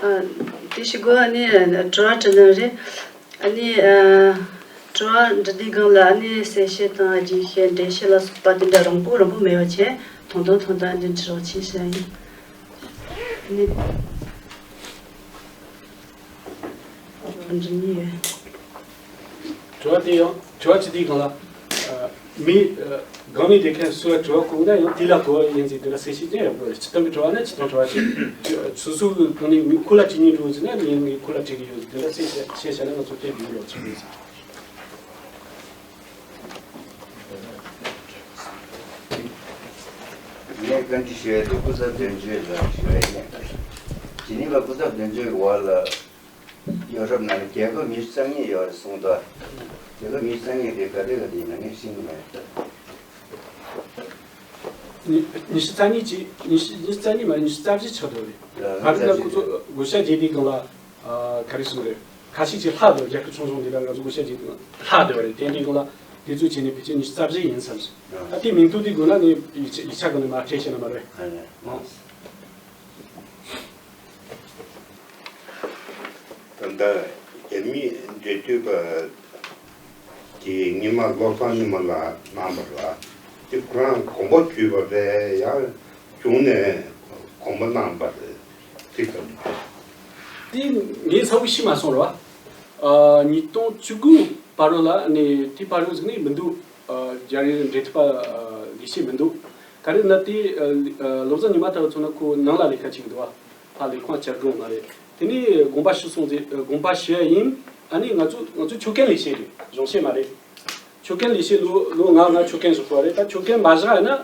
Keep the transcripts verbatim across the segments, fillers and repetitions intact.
ཨ། དེ་ཞུ་དགོས། ཨ་ནི་དྲི་བ་དྲི་ནི་རེད། ཨ་ནི་ཨ། དྲི་བ་འདྲི་དུས་སྒང་ལ་ཨ་ནི་གསལ་བཤད་དང་རྒྱས་བཤད་འགྲེལ་བཤད་ལ་སོགས་པ་དེ་འདྲ་རིང་པོ་རིང་པོ་མེད་པ་བྱས། ཐུང་ཐུང་ཐུང་ཐུང་འདི་འདྲ་བྱས་བཤད་ཡིན། ཨ་ནི། འགྲིག་ནི་ཡོད། དྲི་བ་དེ་ཡང་དྲི་བ་ཅི་དེའི་སྒང་ལ། ཨ། མི་ཨ། སྒང་ནས་དེ་ཁའི་སུ་ལ་དྲི་བ་བཀོད་ན་ཡང་དེ་ལ་གོ་བ་ཡིན་ཟེར། དེ་ལ་གསལ་བཤད་ཅན་ཡང་དགོས། སྤྱི་བཏང་གི་དྲི་བ་ན་སྤྱི་བཏང་དྲི་བ་ཅིག་སོ་སོ་གི་སྒང་ནས་མི་ཁོ་ལ་དྲི་སྙིང་བྲོ་ཟེར་ན་ངས་ངས་ཁོ་ལ་དྲི་གི་ཡོད་ཟེར། དེ་ལ་གསལ་བཤད་བྱས་ན་ང་ཚོ་དེ་དགོས་ལོ་ཆེ་གི་ཟེར། ངས་བཀའ་འདྲི་ཞུ་ཡ་དེ་སྐུ་ཚབ་དོན་གཅོད་ལ་ཞུ་ཡ་ཡིན། དེ་ནི་ལ་སྐུ་ཚབ་དོན་གཅོད་ཀྱི་བར་ལ། ཡོ་རོབ་ནང་ལ་རྒྱལ་ཁབ་ཉི་ཤུ་རྩ་གཉིས་ཡོད་རེད་གསུངས་འདུག་རྒྱལ་ཁབ་ཉི་ཤུ་རྩ་གཉིས་དེ་ག་དེ་ག་དེ་ཡིན་ན་ངས་ཤེས་ཀྱི་མེད། ཉི་ཉི་ཤུ་རྩ་གཉིས་ཀྱི་ཉི་ཤུ་ཉི་ཤུ་རྩ་གཉིས་མ་རེད། ཉི་ཤུ་རྩ་བཞི་ཆགས་འགྲོ་རེད། ཨ། ང་རང་ཚོ་ང་ཚོ་བགོ་བཤའ་བརྒྱབ་དུས་སྒང་ལ། ཨ། ག་རེ་གསུངས་རེད། ཁ་ཤས་ཀྱིས་ལྷག་འདུག་རྒྱལ་ཁབ་ཆུང་ཆུང་འདི་ལ་ང་ཚོ་བགོ་བཤའ་བརྒྱབ་དུས་ལྷག་འདུག་རེད། དེ་འདྲའི་སྒང་ལ་དེ་ཚོ་བྱས་ནས་ཕལ་ཆེར་ཉི་ཤུ་རྩ་བཞི་ཡིན་བསམ་སོང་། ཨ། ད་དེ་མིང་ཐོ་དེ་དགོས་ན་ནི་ཡིག་ཆ་ཡིག་ཆ་སྒང་ནས་མར་སྤྲད་ཤེས་ན་མ་རེད། ཨ། ཨ། ད་ལྟ་རྒྱ་མིའི་འབྲེལ་མཐུད་པ་གིས་སྔོན་མ་བློ་བཟང་ཉི་མ་ལགས་གནང་བ་རེད། དེ་ཁོ་རང་དགོངས་པ་ཞུས་པ་རེད། ཡང་གཞུང་ནས་དགོངས་པ་གནང་བ་རེད། ཚིག་ཙམ་རེད། དེ་ངས་གསལ་པོ་ཤེས་མ་སོང་རེད་བ། ཨ། ཉིས་སྟོང་བཅུ་དགུ་བར་ལ་ནི་དེ་བར་ཟིག་ནས་མི་འདུག་ཨ། རྒྱ་རིགས་འབྲེལ་མཐུད་པ་ཨ། ལས་བྱེད་མི་འདུག་ག་རེ་ན་དེ་ཨ། ཨ། བློ་བཟང་ཉི་མ་ལྟ་བུ་ཚོ་ན་ཁོ་ནང་ལ་ལས་ཀ་བྱེད་ཀྱི་འདུག་བ། ཕར་ལས་ཁུངས་བཅར་དགོས་མ་རེད། དེ་ནས་དགོངས་པ་ཞུ་སོང་ཟེར། དགོངས་པ་ཞུ་ཡ་ཡིན། ཨ་ནི་ང་ཚོ་ང་ཚོ་ཆོད་གན་ལས་བྱེད་རེད། གཞུང་བཞེས་མ་རེད། ཆོད་གན་ལས་བྱེད་ལོ་ལོ་ལྔ་ལྔ་ཆོད་གན་བཞག་པ་རེད། ད་ཆོད་གན་མ་བཞག་ཡ་ན་ཨ།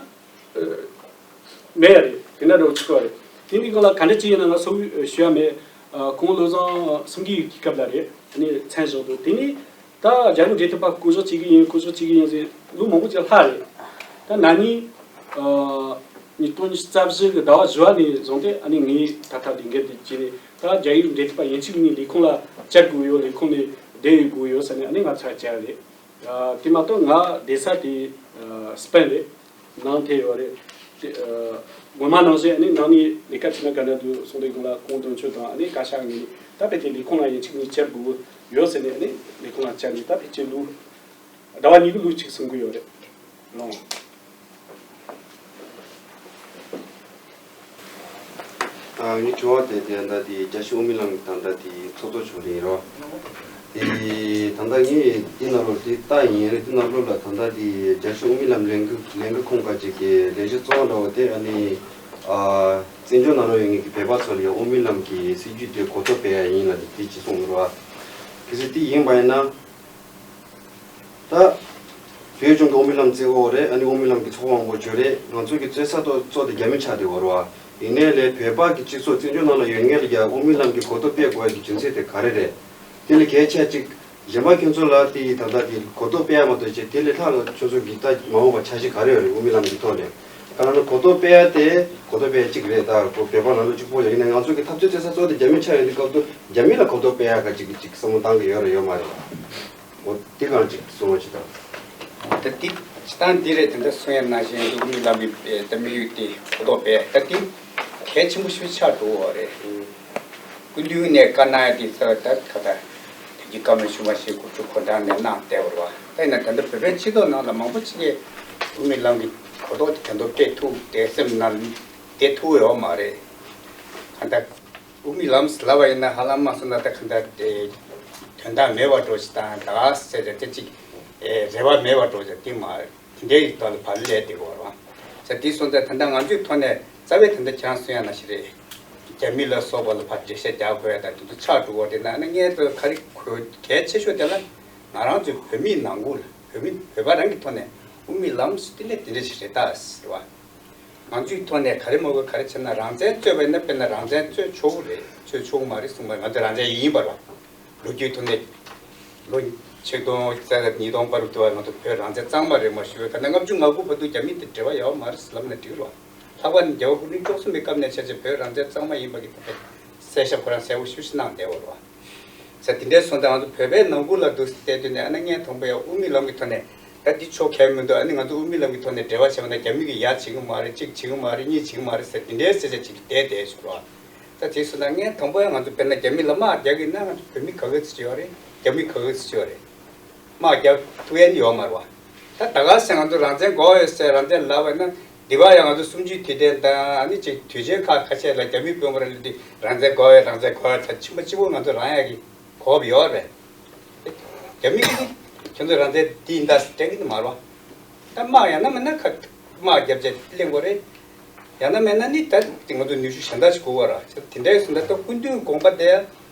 མེད་ཡ་རེད། དེ་འདྲ་འདྲ་བོ་ཆགས་པ་རེད། དེ་འདི་སྒང་ལ་ག་འདྲ་ཅིག་ཡིན་ན་ང་གསལ་པོ་ཞུ་ཡ་མེད། ཨ། ཁོང་བློ་བཟང་སེང་གེའི་སྐབས་ལ་རེད། ཨ་ནི་མཚན་བཞག་འདུག་དེ་ནི། ད་རྒྱ་མི་འབྲེལ་མཐུད་པ་བསྐོ་གཞག་བྱེད་ཀྱི་ཡིན། བསྐོ་གཞག་བྱེད་ཀྱི་ཡིན་ཟེར་ལོ་མང་པོ་ཅིག་ལྷག་རེད། ད་ན་ནིང་ཨ། ཉིས་སྟོང་ཉི་ཤུ་རྩ་བཞི་གི་ཟླ་བ་བཞི་བ་ནས་བཟུང་སྟེ་ཨ་ནི་ངས་ད་ལྟ་ལས་འགན་དེ་བྱས་ནས། ད་རྒྱ་ཡིག་འབྲེལ་མཐུད་པ་ཡིན་གཅིག་མིན་གཉིས་ལས་ཁུངས་ལ་བཅར་དགོས་ཡོད། ལས་ཁུངས་ནས་བསྡད་ཡོད་དགོས་ཡོད་ཟེར་ནས་ཨ་ནི་ང་ཚོར་བཅར་རེད། ཨ། དེ་མ་གཏོགས་ང་བསྡད་ས་དེ་ཨ། སི་པན་རེད། ནང་དེ་ཡོད་རེད། དེ་ཨ། སྔོན་མ་ནང་བཞིན་ཨ་ནི་ནང་ནས་ལས་ཀ་བྱས་ན་ག་འདྲ་འདུག་གསུངས་དུས་སྒང་ལ་ཁོང་དོན་གཅོད་དང་ཨ་ནི་བཀའ་ཤག་ངོས་ནས་ད་ཕལ་ཆེར་ལས་ཁུངས་ལ་ཡིན་གཅིག་མིན་གཉིས་བཅར་དགོས་ཡོད་ཟེར་ནས། ཨ་ནི་ལས་ཁུངས་ལ་བཅར་ནས་ད་ཕལ་ཆེར་ལོ་ཟླ་བ་གཉིས་ཀྱི་ལོ་གཅིག་སོང་གི་ཡོད་རེད། ལོང་། ཨ། ངའི་དྲི་བ་དེ་དེ་ད་ལྟ་དེ་རྒྱལ་སྤྱི་དབུ་མའི་ལམ་གྱི་ད་ལྟ་དེ་ཚོགས་གཙོ་མཆོག་ལ་ཡིན་རོགས། དེ་ད་ལྟ་ངས་འདི་ནང་ལོགས་དེ་ལྟ་ཡིན་རེད། འདི་ནང་ལོགས་ལ་ད་ལྟ་དེ་རྒྱལ་སྤྱི་དབུ་མའི་ལམ་ལས་འགུལ་ལས་འགུལ་ཁང་ཁག་ཅིག་གི་ལས་གཞི་གཙོ་བོ་འདྲ་བོ་དེ་ཨ་ནི། ཨ། བཙན་བྱོལ་ནང་ལོགས་ཡོད་མཁན་གྱི་བོད་པ་ཚོ་ལ་ཡང་དབུ་མའི་ལམ་གྱི་སྲིད་བྱུས་དེ་གོ་རྟོགས་སྤེལ་ཡ་ཡིན་ལབ་དེ་དེ་ཅིག་གསུངས་ཡོད་རེད་བ། གལ་སྲིད་དེ་ཡིན་པ་ཡིན་ན། ད་བོད་ལྗོངས་ཀྱི་དབུ་མའི་ལམ་བརྩི་འོག་རེད། ཨ་ནི་དབུ་མའི་ལམ་གྱི་ཚོགས་པ་མང་པོ་ཡོད་རེད། ང་ཚོ་གི་རྩོད་ས་ཐོག་གཙོ་དེ་རྒྱ་མི་ཆགས་བསྡད་ཡོད་རེད་བ། ཡིན་ནའི་ལས་བོད་པ་གི་སྤྱི་ཚོགས་བཙན་བྱོལ་ནང་ལ་ཡོད་མཁན་ལ་ཡང་དབུ་མའི་ལམ་གྱི་གོ་རྟོགས་སྤེལ་དགོས་ཡ་གི་རྒྱུ་མཚན་དེ་ག་རེ་རེད། དེ་ལས་གལ་ཆེ་གཅིག་གཞན་པ་ཁྱོད་ཚོ་ལ་དེ་ཡི་ད་ལྟ་དེ་གོ་རྟོགས་སྤེལ་ཡ་མ་གཏོགས་ཅིག་དེ་ལས་ལྷག་ལ་ཁྱོད་ཚོ་གི་ད་མ་འོངས་པ་འཆར་གཞི་ག་རེ་ཡོད་རེད། དབུ་མའི་ལམ་གྱི་ཐོག་ནས་ག་ལ་ན་གོ་རྟོགས་སྤེལ་ཡ་དེ་གོ་རྟོགས་སྤེལ་ཡ་གཅིག་རེད། ད་ཁོ་བོད་པ་ནང་ལོགས་གཅིག་པོ་ཡོད། ཡིན་ནའི་ང་ཚོ་གི་འཐབ་རྩོད་རྩེ་ས་གཙོ་བོ་དེ་རྒྱ་མི་ཆགས་ཡོད་དུས་སྐབས་དུ་རྒྱ་མི་ལ་གོ་རྟོགས་སྤེལ་ཡ་ག་ཅིག་གི་ཅིག་བསམ་བློ་བཏང་གི་ཡོད་རེད་ཡོད་མ་རེད། འོ་དེ་གང་ཅིག་གསུང་རོགས་བྱེད་དང་། ད་དེ་སྤྱི་བཏང་འདི་རེད། དེ་འདྲ་གསུང་ཡ་ནང་བཞིན་དུ་དབུ་མའི་ལམ་གྱི་ད་དམིགས་ཡུལ་དེ་གོ་རྟོགས་སྤེལ་ད་དེ་གལ་ཆེན་པོ་ཞིག་ཆགས་འགྲོ་བ་རེད། སྐུ་མདུན་ནས་བཀའ་གནང་ཡ་དེ་ཚོ་ད་ག་ད་དེ་གི་བཀའ་མོལ་ཞུ་མ་ཞུ་དགོས་ཚུལ་ཁོ་ཐག་ནས་གནང་བསྡད་པ་རེད་བ། ད་ཡིན་ན་ད་ལྟ་བོད་པའི་སྤྱི་ཚོགས་ནང་ལ་མང་པོ་ཅིག་གིས་དབུ་མའི་ལམ་གྱི་གོ་རྟོགས་དེ་དོན་དུ་སྤེལ་ཐུབ་བསྡད་སེམས་ནང་བསྡད་ཐུབ་ཡོད་མ་རེད། ག་ད། དབུ་མའི་ལམ་ཟེར་ལབ་པ་ཡིན་ན་ཧ་ལམ་མ་སོང་ན་ད་ག་འདྲ་དེ་དོན་དག་མེད་པ་འགྲོ་ཞིག་དང་ད་ཟེར་ཏེ་དེ་གཅིག་ཨེ་རེ་བ་མེད་པ་འགྲོ་ཞིག་དེ་མ་དེ་འདྲའི་ཐོག་ལ་བར་ལས་དེ་གོ་རང་ཟེར་དེ་སོང་ཙང་ད་ལྟ་ང་ཚོའི་ཐོག་ནས་རྩ་བའི་ད་ལྟ་ཁྱེད་རང་གསུང་ཡ་ནང་བཞིན་རེད། རྒྱ་མི་ལ་སོགས་པ་ལ་ཕར་འགྲེལ་བཤད་རྒྱག་དགོས་ཡ་ད་དེ་ཚོ་ཆགས་འགྲོ་བ་རེད། ན་ན་ངས་ད་ག་རེ་གོ་གལ་ཆེ་ཤོས་དེ་ལ་ང་རང་ཚོའི་བོད་མིའི་ནང་ཁུལ་ལ་བོད་མི་བོད་པ་རང་གི་ཐོག་ནས་དབུ་མའི་ལམ་ཟེར་དེ་ནས་དེ་འདྲ་ཞིག་རེད་ད་ཟེར་བ། ང་ཚོའི་ཐོག་ནས་ག་རེ་མ་དགོས་ག་རེ་བྱས་ན་རང་བཙན་རྩོད་པ་ཡིན་ན་དཔེར་ན་རང་བཙན་རྩོད་ཆོག་གི་རེད། རྩོད་ཆོག་གི་མ་རེད་གསུངས་པ་ང་ཚོ་རང་བཙན་ཡིན་པ་རེད་བ། ལོ་རྒྱུས་ཐོག་ནས་ལོ་ཆིག་སྟོང་རྩ་གཉིས་སྟོང་བར་དུ་བ་ང་ཚོ་བོད་རང་བཙན་གཙང་མ་རེད་མ་ཞུ་བའི་ག་ནས་ལྔ་བཅུ་ང་དགུ་བར་དུ་རྒྱ་མི་དེ་འབྲེལ་བ་ཡོད་མ་རེད་ལབ་ན་འགྲིག་རེད་བ། ལྷག་པར་ནི་རྒྱལ་བ་སྐུ་ཕྲེང་བཅུ་གསུམ་པའི་སྐབས་ནས་བྱས་བྱས་བོད་རང་བཙན་གཙང་མ་ཡིན་པ་གི་ཐོག་ནས་གསལ་བཤད་ཁོ་རང་གསལ་པོ་ཞེ་པོ་ཞིག་གནང་བསྡད་ཡོད་རེད་བ། ས་དེ་འདྲའི་སོང་ཙང་ང་ཚོ་བོད་པའི་ནང་ཁུལ་ལ་འདུག་བལྟས་དུས་ནས་ཨ་ནི་ངས་མཐོང་པའི་དབུ་མའི་ལམ་གྱི་ཐོག་ནས་ད་འདི་ཆོག་གལ་མི་འདུག་ཨ་ནི་ང་ཚོ་དབུ་མའི་ལམ་གྱི་ཐོག་ནས་འབྲེལ་བ་བྱས་པ་ན་རྒྱ་མི་གིས་ཡ་བྱེད་ཀྱི་མ་རེད། གཅིག་བྱེད་ཀྱི་མ་རེད། གཉིས་བྱེད་ཀྱི་མ་རེད་ཟེར་དེ་འདྲའི་སྐད་ཆ་ཅིག་བསྡད་བསྡད་བཞུགས་རོགས། ད་དེ་སོང་ན་ངས་དང་པོ་ཡང་ང་ཚོ་དཔེར་ན་རྒྱ་མི་ལ་དམག་རྒྱག་གི་ན་ང་ཚོ་བོད་མི་ག་གི་ཚོད་ཡོད་རེད། རྒྱ་མི་ག་གི་ཚོད་ཡོད་རེད། དམག་རྒྱག་ཐུབ་ཡ་ནི་ཡོད་མ་རེད་བ། ད་ད་ག་སེ་ང་ཚོ་རང་བཙན་དགོས་ཡོད་ཟེར་རང་བཙན་ལབ་པ་ན་འདི་བ་ཡང་ང་ཚོ་གསུམ་བཅུའི་དུས་དྲན་དང་ཨ་ནི་ཅིག་དུས་ཆེན་ཁག་ཁ་ཤས་ལ་རྒྱ་མི་དཔོན་པོ་རེ་ལ་འདི་རང་བཙན་དགོས་ཡོད་རང་བཙན་དགོས་ཡོད་ད་ཕྱིན་པ་གཅིག་པོ་ང་ཚོ་རང་ཡ་གི་གོ་བ་ཡོད་རེད། རྒྱ་མི་གིས་ནི་ཁྱོད་ཚོ་རང་བཙན་འདི་ཡིན་ད་ཟེར་སྤྲད་གི་འདུག་མ་རེད་བ། ད་དམག་ཡང་ན་མིན་ན་ཁ་དམག་རྒྱབ་བྱས་གླེང་དགོས་རེད། ཡང་ན་མིན་ན་ནི་ད་ང་ཚོ་ནུས་ཤུགས་གཞན་དག་ཞིག་དགོས་པ་ར་ཆེ་དེ་འདྲའི་སོང་ད་ད་སྐུ་མདུན་དགོངས་པ་དེ་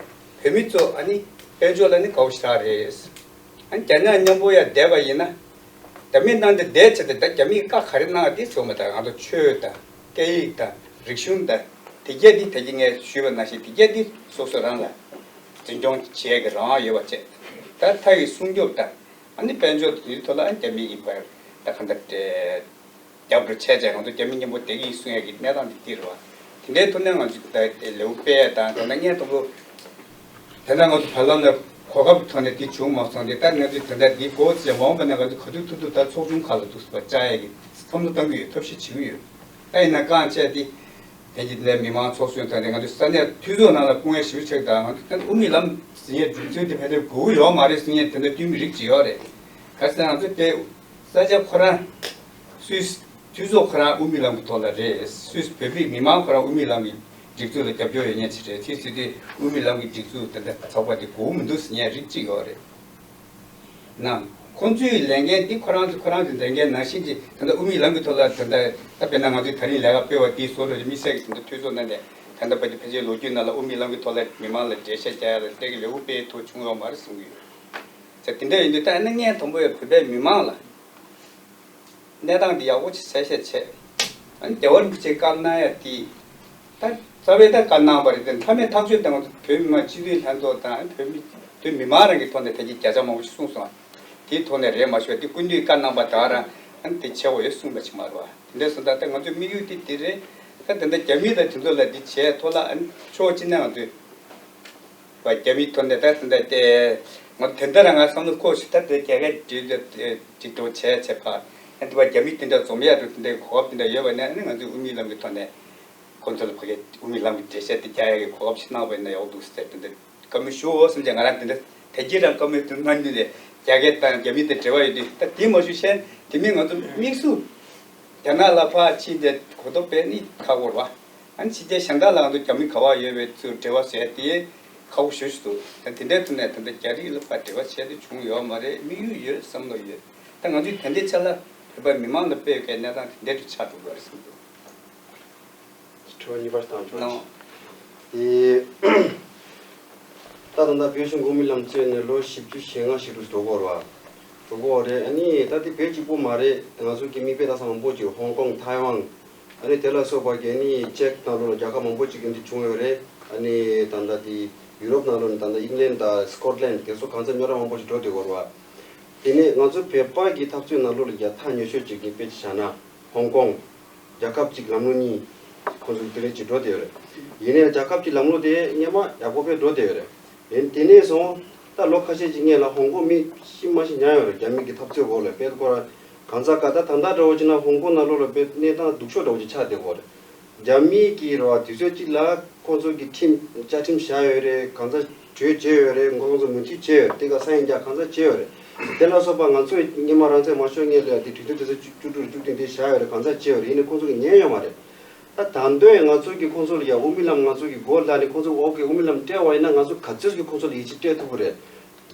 བོད་མི་ཚོ་ཨ་ནི་དཔལ་འབྱོར་ལ་ནི་དགའ་བོ་ཞེ་དྲག་རེད། ཨ་ནི་རྒྱ་ནག་མཉམ་པོ་ཡང་བསྡད་པ་ཡིན་ན། ད་མི་ནང་དུ་བསྡད་བྱས་ཏེ་ད་རྒྱ་མིས་བཀའ་ག་རེ་གནང་དེ་ཚོ་མ་ད་ང་ཚོ་ཆོས་དང་སྐད་ཡིག་དང་རིག་གཞུང་དང་དེ་གྱད་འདི་ད་གིན་ངས་ཞུས་པ་ནང་བཞིན་དེ་གྱད་འདི་སོ་སོ་རང་ལ་འཛིན་སྐྱོང་བྱེད་ཀྱི་རང་དབང་ཡོད་པ་བྱས། ད་མཐའ་ཡི་སྲུང་སྐྱོབ་དང་ཨ་ནི་དཔལ་འབྱོར་དེ་ཚོའི་ཐོག་ལ་ཨ་ནི་རྒྱ་མི་གིས་ཕར་ད་ག་འདྲ་སྤྲད། རྒྱབ་སྐྱོར་བྱས་བྱས་ང་ཚོ་རྒྱ་མི་མཉམ་པོ་བསྡད་ཀྱི་ཡིན་གསུང་ཡ་གི་གནས་སྟངས་འདི་འདི་རེད་བ། དེ་འདྲའི་ཐོག་ནས་ང་ཚོ་ད་ལེའུ་སྤེལ་ཡ་དང་དེ་ནས་ངས་དང་པོ་དེ་འདྲ་ང་ཚོ་བར་ལམ་ལ་གོ་སྐབས་ཐོག་ནས་འདི་བྱུང་མ་སོང་སྟེ་ད་ང་ཚོས་དེ་འདྲ་འདི་གོ་ཚེ་མ་འོངས་པ་ན་ང་ཚོ་ག་དུས་ཐུབ་ཐུབ་ད་ཚོགས་ཆུང་ཁག་ལ་འདུག་སེ་བཅར་ཡ་གི་བསམ་བློ་བཏང་གི་ཡོད། ཐབས་ཤེས་བྱེད་ཀྱི་ཡོད། ད་ཡིན་ན་རྐང་བཅད་དེ་དེ་གི་ལས་མི་མང་ཚོགས་གཞོན་དང་དེ་ང་ཚོ་ས་གནས་འཐུས་ཚོགས་ནང་ལ་སྐུ་ངལ་ཞིབ་ཆེག་དང་ང་ཚོ་དབུ་མའི་ལམ་ཟིན་ཡ་སྒྲུབ་ཚུལ་དེ་ཕལ་ཆེར་དགོས་ཀྱི་ཡོད་མ་རེད་གསུང་ཡ་དེ་འདྲ་བསྟུན་པའི་རིགས་ཅིག་ཡོད་རེད། ག་ཟེར་ང་ཚོ་དེ། ས་ཆ་ཁོ་རང་སུད་སི་འཐུས་ཚོགས་ཁོ་རང་དབུ་མའི་ལམ་གྱི་ཐོག་ལ་རེད། སུད་སི་བོད་མི་མི་མང་ཁོ་རང་དབུ་མའི་ལམ་གྱི་སྒྲིག་འཛུགས་ལ་རྒྱབ་སྐྱོར་ཡོད་མཁན་ཅིག་རེད། དེ་ཟེར་དུས་དབུ་མའི་ལམ་གྱི་སྒྲིག་འཛུགས་དེ་འདྲ་ཚོགས་པ་དེ་དགོས་མི་འདུག་ཟེར་མཁན་རིགས་གཅིག་ཡོད་རེད། ནམ་ཁོང་ཚོའི་ལས་འགན་འདི་ཁོ་རང་ཚོ་ཁོ་རང་ཚོའི་ལས་འགན་ནང་བཞིན་གྱི་དེ་འདྲ་དབུ་མའི་ལམ་གྱི་ཐོག་ལ་དེ་འདྲ་ད་དཔེར་ན་ང་ཚོས་ད་རིང་ལས་ཀ་སྤེལ་བ་དེའི་བཟོ་འདྲ་དམིགས་བསལ་གྱི་དེ་འདྲ་འཐུས་ཚོགས་གནང་ནས་ད་ལྟ་བར་དུ་ཕལ་ཆེར་ལོ་རྒྱུས་ནང་ལ་དབུ་མའི་ལམ་གྱི་ཐོག་ལ་མི་མང་ལ་འགྲེལ་བཤད་རྒྱག་ཡ་ལ་སྤྲད་ཀྱི་ལས་འགུལ་སྤེལ་ཐུབ་བྱུང་ཡོད་མ་རེད་གསུང་གི་ཡོད། ཟེར་དེ་འདྲ་ཡིན་དུས་ད་ཨ་ནི་ངས་དང་པོ་ཡང་བོད་པའི་མི་མང་ལ་གནས་སྟངས་འདི་ཡག་པོ་ཅིག་གསལ་བཤད་བྱས། ཨ་ནི་རྒྱལ་བ་རིན་པོ་ཆེས་བཀའ་གནང་ཡ་དེ་ད་རྩ་བའི་ད་བཀའ་གནང་བ་རེད་དེ་མཐའ་མའི་ཐག་གཅོད་དེ་ང་ཚོ་བོད་མི་མང་སྤྱི་འཐུས་ལྷན་ཚོགས་དང་བོད་མི་བོད་མི་མང་རང་གི་ཐོག་ནས་ཕལ་ཆེར་བརྒྱ་ཆ་མང་པོ་ཞིག་གསུངས་སོང་། དེའི་ཐོག་ནས་རེད་མ་ཞུ་བ་དེ་སྐུ་མདུན་བཀའ་གནང་བ་ད་རང་ཨ་ནི་དེ་བྱེད་དགོས་ཡོད་གསུངས་པ་ཅིག་མ་རེད་བ། དེ་འདྲ་སོང་ད་ལྟ་ང་ཚོའི་དམིགས་ཡུལ་དེ་དེ་རེད། ད་དེ་འདྲ་རྒྱ་མི་དང་དེ་ཚོ་ལ་འདི་བྱས་ཐོག་ལ་ཨ་ནི་ཕྱོགས་གཅིག་ནས་ང་ཚོས་བ་རྒྱ་མིའི་ཐོག་ནས་ད་དེ་འདྲ་དེ་ང་ཚོ་དེ་འདྲ་རང་ང་བསམ་བློ་འཁོར་ཞིག་ད་དེ་རྒྱ་སྐད་འབྲི་འདི་འགྲིག་འགྲོ་བྱས་བྱས་ཕ་ཨ་འདི་བ་རྒྱ་མི་དེ་འདྲ་འཛོམས་ཡ་འགྲོ་དེ་འདྲའི་གོ་སྐབས་དེ་འདྲ་ཡོད་པ་ནས་ཨ་ནི་ང་ཚོས་དབུ་མའི་ལམ་གྱི་ཐོག་ནས་ཁོང་ཚོ་ལ་ཕ་གི་དབུ་མའི་ལམ་གྱི་འགྲེལ་བཤད་དེ་རྒྱག་ཡ་གི་གོ་སྐབས་ཤིག་གནང་བ་ཡིན་ན་ཡག་འདུག་ཟེར་དེ་འདྲ། བཀའ་མོལ་ཞུའོ་བསམ་བྱས་ང་རང་དེ་འདྲ་དལ་གྱིས་རང་བཀའ་མོལ་དུ་མ་ནུས་ཏེ་རྒྱ་སྐད་དང་རྒྱ་མི་དང་འབྲེལ་བ་ཡོད་དུས་ད་དེ་མ་ཞུ་ཤེས་དེ་མིན་ང་ཚོ་དམིགས་སུ་རྒྱ་ནག་ལ་ཕར་ཕྱིན་ཏེ་གོ་རྟོགས་སྤེལ་ནི་ཁག་པོ་རེད་བ། ཨ་ནི་ཕྱི་རྒྱལ་གཞན་དག་ལ་ང་ཚོ་རྒྱ་མི་ག་བ་ཡོད་པའི་ཚུལ་འབྲེལ་བ་བྱས་ཏེ་ཁག་པོ་ཞུ་ཞུ་འདུག་ད་དེ་འདྲའི་ཐོག་ནས་ད་ལྟ་རྒྱ་རིགས་ལ་ཕར་འབྲེལ་བ་བྱས་ཏེ་བྱུང་ཡོད་མ་རེད། དམིགས་ཡུལ་ཡོད་བསམ་བློ་ཡོད། ད་ང་ཚོས་དེ་འདྲའི་ཆ་ལ་བོད་པ་མི་མང་ལ་སྤེལ་མཁན་གནས་སྟངས་དེ་འདྲ་ཅིག་ཆགས་འགྲོ་གི་རེད་བསམ་འདུག་དྲི་བ་གཉིས་པ་བཏང་ཆོག་ནོ། དེ། ད་ད་ལྟ་བོད་གཞུང་གིས་དབུ་མའི་ལམ་བཙལ་ནས་ལོ་བཞི་བཅུ་ཞེ་ལྔ་ཞིག་ཏུ་འགྲོ་གི་ཡོད་རེད་བ། འགྲོ་གི་ཡོད་རེད། ཨ་ནི་ད་དེ་བོད་གཅིག་པོ་མ་རེད། ང་ཚོ་གི་མིག་དཔེ་ལྟ་ས་མང་པོ་ཅིག་ཧོང་ཀོང་ཐའེ་ཝན་ཨ་ནི་དེ་ལ་སོགས་པ་གི་ཨ་ནི་ཅེག་ནང་ལོགས་ལ་རྒྱལ་ཁབ་མང་པོ་ཅིག་གི་འདི་བྱུང་ཡོད་རེད། ཨ་ནི་ད་ལྟ་དེ་ཡུ་རོབ་ནང་ལོགས་ནས་ད་ལྟ་ཨིང་ལན་དང་སི་ཀོཊ་ལན་དེ་ཚོ་གང་ས་རྙོག་དྲ་མང་པོ་ཞིག་འགྲོ་བསྡད་ཡོད་རེད་བ། དེ་ནས་ང་ཚོ་བོད་པ་གི་འཐབ་རྩོད་ནང་ལོགས་ལ་ཡ་ཐག་ཉེ་ཤོས་ཅིག་གི་དཔེ་ཅིག་བཞག་ན་ཧོང་ཀོང་། རྒྱལ་ཁབ་གཅིག་ལམ་ལུགས་གཉིས། ཁོང་ཚོ་དེ་རིང་ཅིག་འགྲོ་བསྡད་ཡོད་རེད། ཡིན་ནའི་རྒྱལ་ཁབ་གཅིག་ལམ་ལུགས་དེ་སྔོན་མ་ཡག་པོ་དཔེ་འགྲོ་བསྡད་ཡོད་རེད། ཡིན་དེ་ནས་བཟུང་ད་ལོ་ཁ་ཤས་ཅིག་སྔོན་ལ་ཧོང་ཀོང་མི་ཤི་མ་ཤི་ཉར་ཡོད་རེད། རྒྱ་མི་གི་འཐབ་རྩོད་འོག་ལ་དཔེ་ཁོ་རང་གང་ཟག་ག་ད་ད་ལྟ་འདྲ་བོ་ཅིག་ན་ཧོང་ཀོང་ནང་ལོགས་ལ་དཔེ་གནས་སྟངས་སྡུག་ཤོས་འདྲ་བོ་ཅིག་ཆགས་བསྡད་ཡོད་རེད། རྒྱ་མི་གི་རེད་བ་དུས་ཚོད་གཅིག་ལ་ཁོང་ཚོ་གི་ཁྲིམས་བཅའ་ཁྲིམས་བཞག་ཡོད་རེད། གང་ཟག་གྲོས་བྱས་ཡོད་རེད། ཁོང་ཚོ་མུ་མཐུད་བྱས་ཡོད་རེད། དེ་ག་ས་ཡིན་རྒྱ་གང་ཟག་བྱས་ཡོད་རེད། དེ་ལ་སོགས་པ་ང་ཚོས་སྔོན་མ་རང་བཙན་མ་ཤོར་སྔོན་ལ་ཡ་དེ་གྲོས་མཐུན་དེ་ཚོ་བཅུ་བཅུ་དྲུག་བཅུ་བདུན་དེ་བཞག་ཡོད་རེད། གང་ཟག་བྱས་ཡོད་རེད། ཡིན་ནའི་ཁོང་ཚོ་གི་ཉན་ཡོད་མ་རེད། ད་ད་འདོད་ང་ཚོ་གི་ཁོང་ཚོ་ལ་ཡ་དབུ་མའི་ལམ་ང་ཚོ་གི་མགོ་ལ་ནས་ཁོང་ཚོ་འོག་གི་དབུ་མའི་ལམ་སྤྲད་པ་ཡིན་ན་ང་ཚོ་ག་ཚོད་ཀྱི་ཁོང་ཚོ་ལ་ཡིད་ཆེས་སྤྲད་ཐུབ་ཀྱི་རེད།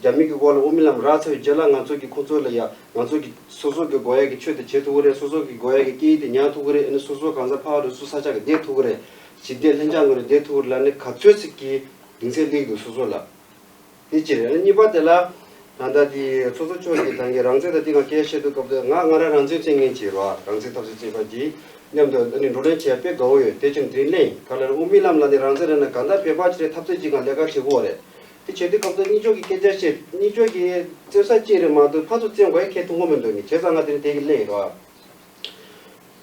རྒྱ་མི་གི་འོག་ལ་དབུ་མའི་ལམ་རག་ཚར་བའི་རྗེས་ལ་ང་ཚོ་གི་ཁོང་ཚོ་ལ་ཡ་ང་ཚོ་གི་སོ་སོ་གི་དགོས་ཡ་གི་ཆོས་དེ་བྱེད་ཐུབ་ཀྱི་རེད། སོ་སོ་གི་དགོས་ཡ་གི་སྐད་ཡིག་དེ་ཉར་ཐུབ་ཀྱི་རེད། ཨ་ནི་སོ་སོ་གང་ཟག་ཕར་རུ་སུ་ས་ཆ་གི་བསྡད་ཐུབ་ཀྱི་རེད། ཞི་བདེ་ལྷིང་འཇགས་ངང་ནས་བསྡད་ཐུབ་ཀྱི་རེད་ལབ་ནས་ག་ཚོད་ཅིག་གི་གདེང་ཚོད་སླེབས་འདུག་སོ་སོ་ལ། དེ་གཅིག་རེད། ཨ་ནི་གཉིས་པ་དེ་ལ་ད་ལྟ་དེ་ཚོགས་གཙོ་མཆོག་གིས་ད་གིན་རང་བཙན་དང་དེ་སྒང་སྐད་བཤད་དུས་སྐབས་དེ་ང་ང་རང་རང་བཙན་རྩོད་མཁན་ཅིག་རེད་བ། རང་བཙན་འཐབ་རྩོད་རྩོད་པ་ཅིག་མཉམ་དུ་ཨ་ནི་བགྲོ་གླེང་བྱས་དཔེ་དགའ་བོ་ཡོད། དེ་ཕྱིར་དེ་རིང་གླེང་ག་ལ་རེད། དབུ་མའི་ལམ་ལ་ནི་རང་བཙན་རེད་ན་གང་ལྟར་བོད་པ་ཅིག་རེད། འཐབ་རྩོད་ཅིག་སྒང་ལས་ཀ་བྱེད་དགོས་རེད། དེ་བྱེད་དུས་སྐབས་དེ་གཉིས་ཆོག་གི་སྐད་ཆ་བཤད། གཉིས་ཆོག་གི་རྩོད་ས་གཅིག་རེད་མ་གཏོགས་ཕར་ཚུར་རྩོད་དགོས་ཡ་ཁེལ་ཐུབ་ཀྱི་མི་འདུག་ནི། བྱས་ཙང་ང་དེ་རིང་དེ་གི་གླེང་ཡིན་རེད་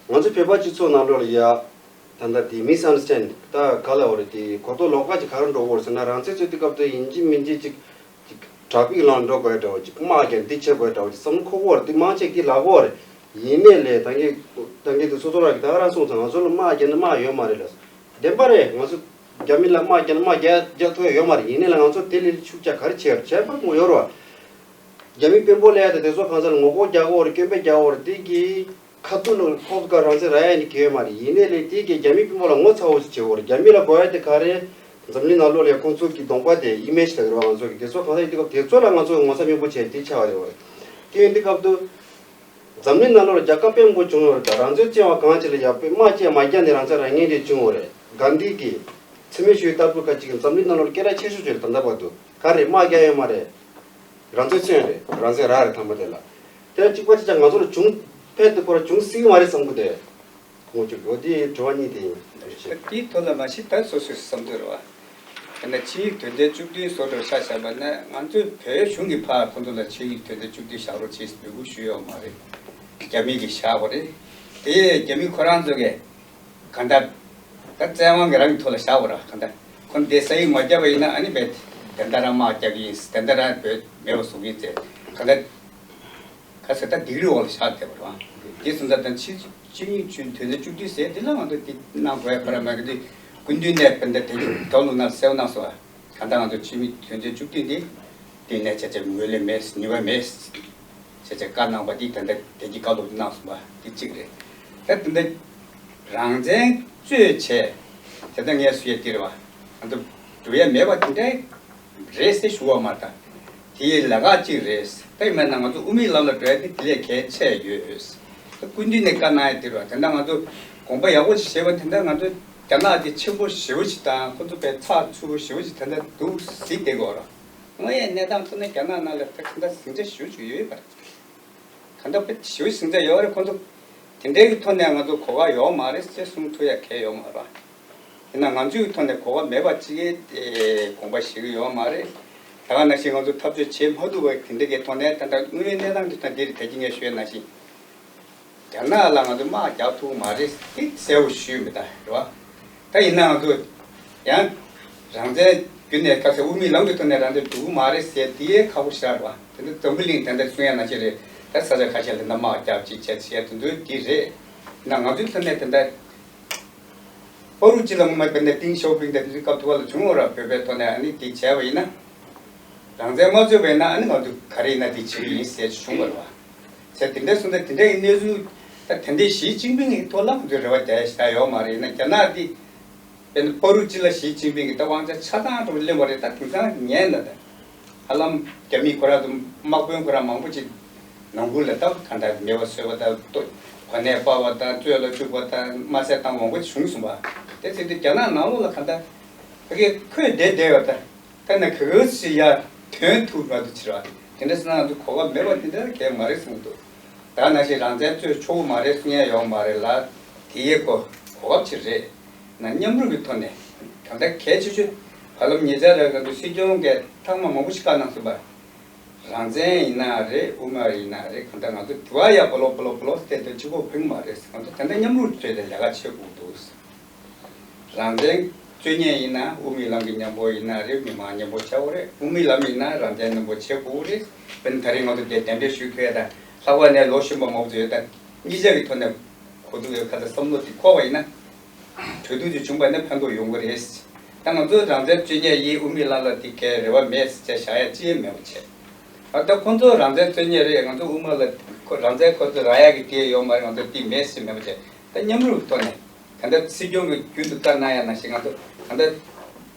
བ། ང་ཚོ་བོད་པ་སྤྱི་ཚོགས་ནང་ལོགས་ལ་ཡ། ད་ལྟ་དེ་མི་སི་ཨན་ཌར་སི་ཊེན་ཌ་ད་ག་ལ་འོ་རེད། དེ་གོ་རྟོགས་ལོག་པ་ཅིག་ག་རེ་འགྲོ་གི་ཡོད་རེད་ཟེར་ན། རང་བཙན་རྩོད་དུས་སྐབས་དེ་ཡིན་གཅིག་མིན་གཅིག་ཅིག་ཅིག་དྲག་པོའི་ལམ་འགྲོ་དགོས་འདྲ་བོ་ཅིག་དམག་རྒྱག་འདི་བྱེད་དགོས་འདྲ་བོ་ཅིག་བསམ་བློ་འཁོར་གི་ཡོད་རེད། དེ་མང་ཆེ་གིས་ལབ་ཀྱི་ཡོད་རེད། ཡིན་ནའི་ལས་ད་གིན་ད་གིན་དེ་སོ་སོ་རང་གིས་ད་ག་རང་གསུངས་ཙང་ང་ཚོ་ལ་དམག་རྒྱག་ན་དམག་ཡོད་མ་རེད་ལབ། བདེན་པ་རེད། ང་ཚོ་ རྒྱ་མི་ལ་དམག་རྒྱག་ན་དམག་རྒྱག་རྒྱག་ཐུབ་ཡ་ཡོད་མ་རེད། ཡིན་ནའི་ལ་ང་ཚོ་དེ་ལས་ཤུགས་རྒྱག་ག་རེ་བྱས་རེད། བྱས་པར་ངོ་ཡོད་རེད་བ། རྒྱ་མི་དཔོན་པོ་ལ་ཡ་དེ་དེ་ཚོ་གང་ས་ལ་ངོ་རྒོལ་རྒྱག་གི་ཡོད་རེད། སྐྱོན་བརྗོད་རྒྱག་གི་ཡོད་རེད། དེ་གི་ཁ་ཐུག་ལ་ཁོ་ཚོ་ག་རང་བཙན་རག་ཡ་ནི་གལ་ཡོད་མ་རེད། ཡིན་ནའི་ལས་དེ་གི་རྒྱ་མི་དཔོན་པོ་ལ་ངོ་ཚ་བོ་ཞིག་བྱེད་དགོས་རེད། རྒྱ་མི་ལ་དགོས་ཡ་དེ་ག་རེ། འཛམ་གླིང་ནང་ལོགས་ལ་ཡ་ཁོང་ཚོ་གི་གདོང་པ་དེ་ཨི་མེ་ཇི་ལ་རེད་བ། ང་ཚོ་གི་དེ་ཚོ་གང་ས་ཡིན་དུས་སྐབས་དེ་ཚོ་ལ་ང་ཚོ་ངོ་ཚ་མེད་པོ་བྱས་དེ་ཆགས་པ་རེད་བ། དེ་ཡིན་དུས་སྐབས་དུ། འཛམ་གླིང་ནང་ལོགས་ལ་རྒྱལ་ཁབ་དཔོན་པོ་བྱུང་ཡོད་རེད། ད་རང་བཙན་བཙན་བ་གང་ཅི་ལ་ཡ་དཔེ་དམག་རྒྱག་མ་རྒྱག་ནས་རང་བཙན་རག་མཁན་དེ་བྱུང་ཡོད་རེད། གྷན་དྷི་གིས་འཚེ་མེད་ཞི་བའི་ལྟ་གྲུབ་ཁ་ཅིག་འཛམ་གླིང་ནང་ལོགས་སྐད་གྲགས་ཆེ་ཤོས་ཅིག་རེད། ད་ལྟ་བར་དུ་ག་རེ་དམག་རྒྱག་ཡོད་མ་རེད། རང་བཙན་བཙན་རེད། རང་བཙན་རག་རེད་ཐང་པ་དེ་ལ། དེ་ལ་གཅིག་པ་གཅིག་ཆ་ང་ཚོ་ལ་བྱུང་ཕལ་དུ་ཁོ་ར་བྱུང་སྲིད་ཀྱི་མ་རེད་བསམ་གི་འདུག་ངོ་ཅིག་ལོ་དེའི་དྲི་བ་གཉིས་དེ་ཡིན། ད་དེའི་ཐོག་ལ་མ་གཞི་ད་སོ་སོའི་བསམ་ཚུལ་རེད་བ། དེ་ནས་ཕྱིའི་དོན་ཚན་བཅུ་བདུན་བཟོ་འདྲ་ཆ་བཞག་པ་ན་ང་ཚོའི་བོད་གཞུང་གིས་ཕར་ཁོང་ཚོ་ལ་ཕྱིའི་དོན་ཚན་བཅུ་བདུན་བཞག་རོགས་བྱེད་ཟེར་འབོད་སྐུལ་ཞུས་ཡོད་མ་རེད། རྒྱ་མི་གིས་བཞག་པ་རེད། དེ་རྒྱ་མི་ཁོ་རང་ཚོ་གིས་གང་ལྟར་ད་བཙན་དབང་གིས་རང་གི་ཐོག་ལ་བཞག་པ་རེད། གང་ལྟར་ཁོང་དེ་ས་ཡིག་མ་བརྒྱབ་པ་ཡིན་ན་ཨ་ནི་བས་དེ་འདྲ་རང་དམག་རྒྱག་གི་ཡིན། དེ་འདྲ་རང་བོད་མེད་པ་བཟོ་གི་ཡིན་ཟེར་གང་ལྟར། ཁ་སང་ད་སྡིགས་ར་འོག་ལ་བཞག་བསྡད་པ་རེད་བ། དེ་སོང་ཙང་ད་ཕྱི་ཕྱི་མིག་ཆུ་དོན་ཚན་བཅུ་བདུན་ཟེར་དེ་ལ་ང་ཚོ་དེ་གནང་དགོས་ཡ་ཁོ་ར་མ་གི་དེ་སྐུ་མདུན་ནས་དཔེར་ན་དེ་རྒྱབ་ལོགས་ན་གསལ་པོ་གནང་སོང་བ། གང་ལྟར་ང་ཚོ་ཕྱི་མིག་དོན་ཚན་བཅུ་བདུན་དེ་དེ་ནས་བྱས་བྱས་ངོས་ལེན་མེད་ནུས་པ་མེད་བྱས་བྱས་བཀའ་གནང་བ་དེ་ད་ལྟ་དེ་གི་བཀའ་སློབ་གནང་སོང་བ་དེ་གཅིག་རེད། ད་དེ་འདྲ་རང་བཙན་རྩོད་བྱས་དེ་ལྟ་ངས་སུ་ཡ་དེ་རེད་བ། ང་ཚོ་འགྲོ་ཡ་མེད་པ་དེ་འདྲའི། རེད་ཟེར་ཞུ་བ་མ་གཏོགས། དེ་ལས་ཀ་གཅིག་རེད། ད་ཡིན་ན་ང་ཚོ་དབུ་མའི་ལམ་ལ་འགྲོ་ཡ་དེ་དེ་ལས་གལ་ཆེ་ཡོད། ད་སྐུ་མདུན་ནས་བཀའ་གནང་ཡ་དེ་རེད་བ། དེ་འདྲ་ང་ཚོ་དགོངས་པ་ཡག་པོ་ཞིག་བཞེས་པ་དེ་འདྲ་ང་ཚོ་རྒྱ་ནག་དེ་ཆེན་པོ་ཞེ་པོ་ཞིག་དང་ཁོ་ཚོ་དཔེ་ཚགས་ཚུད་པོ་ཞེ་པོ་ཞིག་དེ་འདྲ་འདུག་གཟིགས་བསྡད་དགོས་རེད། དངོས་ཡོད་གནས་སྟངས་ཐོག་ནས་རྒྱ་ནག་ནང་ལ་ད་ག་འདྲ་ཟིང་ཆ་ཞེ་པོ་ཞིག་ཡོད་པ་རེད། གང་ལྟར་དཔེ་ཞེ་པོ་ཟིང་ཆ་ཡོད་རེད། ཁོང་ཚོ་དེ་འདྲའི་གི་ཐོག་ནས་ང་ཚོ་གོ་སྐབས་ཡོད་མ་རེད་ཅེས་གསུང་ཐུབ་ཡ་གལ་ཡོད་མ་རེད། ཡིན་ན་ང་ཚོའི་གི་ཐོག་ནས་གོ་སྐབས་མེད་པ་ཅིག་གི་དགོངས་པ་བཞེས་གི་ཡོད་མ་རེད། ད་ག་ནང་བཞིན་ང་ཚོ་འཐབ་རྩོད་བྱེད་མ་ཐུབ་པ་དེ་འདྲ་གི་ཐོག་ནས་ད་ལྟ་དངོས་ཡོད་གནས་སྟངས་དེ་དང་འདིར་ད་གིན་ངས་ཞུས་ནང་བཞིན། རྒྱ་ནག་ལ་ང་ཚོ་དམག་རྒྱག་ཐུབ་ཀྱི་མ་རེད་དེ་གསལ་པོ་ཞུས་མི་ད་རེད་བ། ད་ཡིན་ན་ང་ཚོ་ཡང་རང་བཙན་བརྒྱུད་ནས་ཁ་སང་དབུ་མའི་ལམ་གྱི་ཐོག་ནས་རང་བཙན་སྒྲུབ་ཀྱི་མ་རེད་ཟེར་དེ་ཁག་པོ་ཞེ་དྲག་རེད་བ། དེ་ནི་འཛམ་བུ་གླིང་དེ་འདྲ་གསུང་ཡ་ནང་བཞིན་རེད། ད་ས་ཆ་ཁ་ཤས་ལ་ད་དམག་རྒྱབ་ཅིག་བྱས་བྱས་དེ་ཚོ་དེ་རེད། ན་ང་ཚོའི་ཐོག་ནས་དེ་འདྲ་པ་རུ་ཅི་ལ་ངོ་མ་དཔེར་ན་ཏིང་ཞའོ་ཕིང་དང་དེ་ཚོའི་སྐབས་ཐུབ་པ་ལ་བྱུང་བ་ར། བོད་པའི་ཐོག་ནས་ཨ་ནི་དེ་བྱས་པ་ཡིན་ན། རང་བཙན་མ་རྩོད་པ་ཡིན་ན་ཨ་ནི་ང་ཚོ་ག་རེ་ཡིན་ན་དེ་བྱེད་ཀྱི་ཡིན་ཟེར་བྱུང་བ་རེད་བ། ཟེར་དེ་འདྲའི་གསུང་ད་དེ་འདྲའི་གནས་ཚུལ་ད་དེ་འདྲའི་ཞི་ཅིན་ཕིང་གི་ཐོག་ལ་ང་ཚོའི་རེ་བ་རྒྱག་ཡ་ཞེ་དྲག་ཡོད་མ་རེད། ཡིན་ན་རྒྱ་ནག་འདི་དཔེར་ན་པ་རུ་ཅི་ལ་ཞི་ཅིན་ཕིང་གི་ད་དབང་ཆ་ཆ་ཚང་དུ་ལེན་པ་རེད། ད་དེང་སང་ཉན་ན་ད་ཧ་ལམ་རྒྱ་མི་ཁོ་རང་ཚོ་དམག་དཔོན་ཁོ་རང་མང་པོ་ཅིག་ནང་ཁུལ་ལ་ད་གང་ལྟར་མེད་པ་བཟོས་པ་དང་ལྟོ་གོ་གནས་སྤར་བ་དང་བཙོན་ལ་བཅུག་པ་དང་དམར་གསོད་བཏང་མང་པོ་བྱུང་སོང་བ། དེ་ཚེ་དུས་རྒྱ་ནག་ནང་ལོགས་ལ་གང་ལྟར་ཕ་གི་ཁོས་བསྡད་བསྡད་པ་ད་ད་ནི་ག་ག་ཞིག་ཡར་ཐོན་ཐུབ་མ་ཐུབ་ཕྱིར་བ་དེ་འདྲ་སོང་ན་ང་ཚོ་གོ་སྐབས་མེད་པ་དེ་འདྲ་གལ་མ་རེད་གསུངས་འདུག་ད་ནང་བཞིན་རང་བཙན་རྩོད་ཆོག་གི་མ་རེད་གསུང་ཡ་ཡོད་མ་རེད་ལ། དེ་ཡི་གོ་གོ་སྐབས་ཅིག་རེད། ན་མཉམ་རུབ་ཀྱི་ཐོག་ནས་གང་ལྟར་གལ་ཆེ་ཤོས་ཧ་ལམ་ཉེ་ཆར་ར་ག་ཚོད་སྲིད་སྐྱོང་གིས་ཐེངས་མ་མང་པོ་ཞིག་བཀའ་གནང་སོང་བ། རང་བཙན་ཡིན་ན་རེད། དབུ་མ་ཡིན་ན་རེད། གང་ལྟར་ང་ཚོ་དེ་བ་ཡ་བོ་ལོ་བོ་ལོ་བོ་ལོ་བལྟས་ཏེ་གཅིག་པོ་ཕན་གྱི་མ་རེད། ང་ཚོ་ད་ལྟ་མཉམ་རུབ་བྱས་ཏེ་ལས་ཀ་བྱེད་དགོས་འདུག་རང་བཙན་རྩོད་མཁན་ཡིན་ན་དབུ་མའི་ལམ་གྱི་མཉམ་པོ་ཡིན་ན་རེད། མི་མང་མཉམ་པོ་བྱ་དགོས་རེད། དབུ་མའི་ལམ་ཡིན་ན་རང་བཙན་མཉམ་པོ་བྱེད་དགོས་རེད། དཔེར་ན་ད་རེས་ང་ཚོ་འདིར་གདན་འདྲེན་ཞུས་ཁུལ་ཡ་དང་ལྷག་པར་ནས་ལོ་གཞོན་པ་མང་པོ་ཚོ་ཡོད་ད་གཉིས་ཆ་གི་ཐོག་ནས་གོ་ཐུབ་ཡོད་ཁ་ཚ་བསམ་བློ་དེ་འཁོར་བ་ཡིན་ན། གྲོས་བསྡུར་ཅིག་བྱུང་བ་ནས་ཕན་ཐོགས་ཡོང་གི་རེད། ད་ང་ཚོ་རང་བཙན་རྩོད་མཁན་ཡིན། དབུ་མའི་ལམ་ལ་དེ་གའི་རེ་བ་མེད་ཟེར་བྱ་ཡ་ཅི་ཡང་མེད་པ་བྱས། ཨ་ད་ཁོང་ཚོ་རང་བཙན་རྩོད་མཁན་རེད། ང་ཚོ་དབུ་མ་ལ་ཁོ་རང་བཙན་ཁོ་ཚོ་རག་ཡ་གི་དེ་ཡོད་མ་རེད། ང་ཚོ་དེ་མེད་ཟེར་མེད་པ་བྱས། ད་མཉམ་རུབ་ཐོག་ནས་ད་ལྟ་སྲིད་སྐྱོང་གིས་རྒྱུན་དུ་བཀའ་གནང་ཡ་ནང་བཞིན་ང་ཚོ་ད་ལྟ་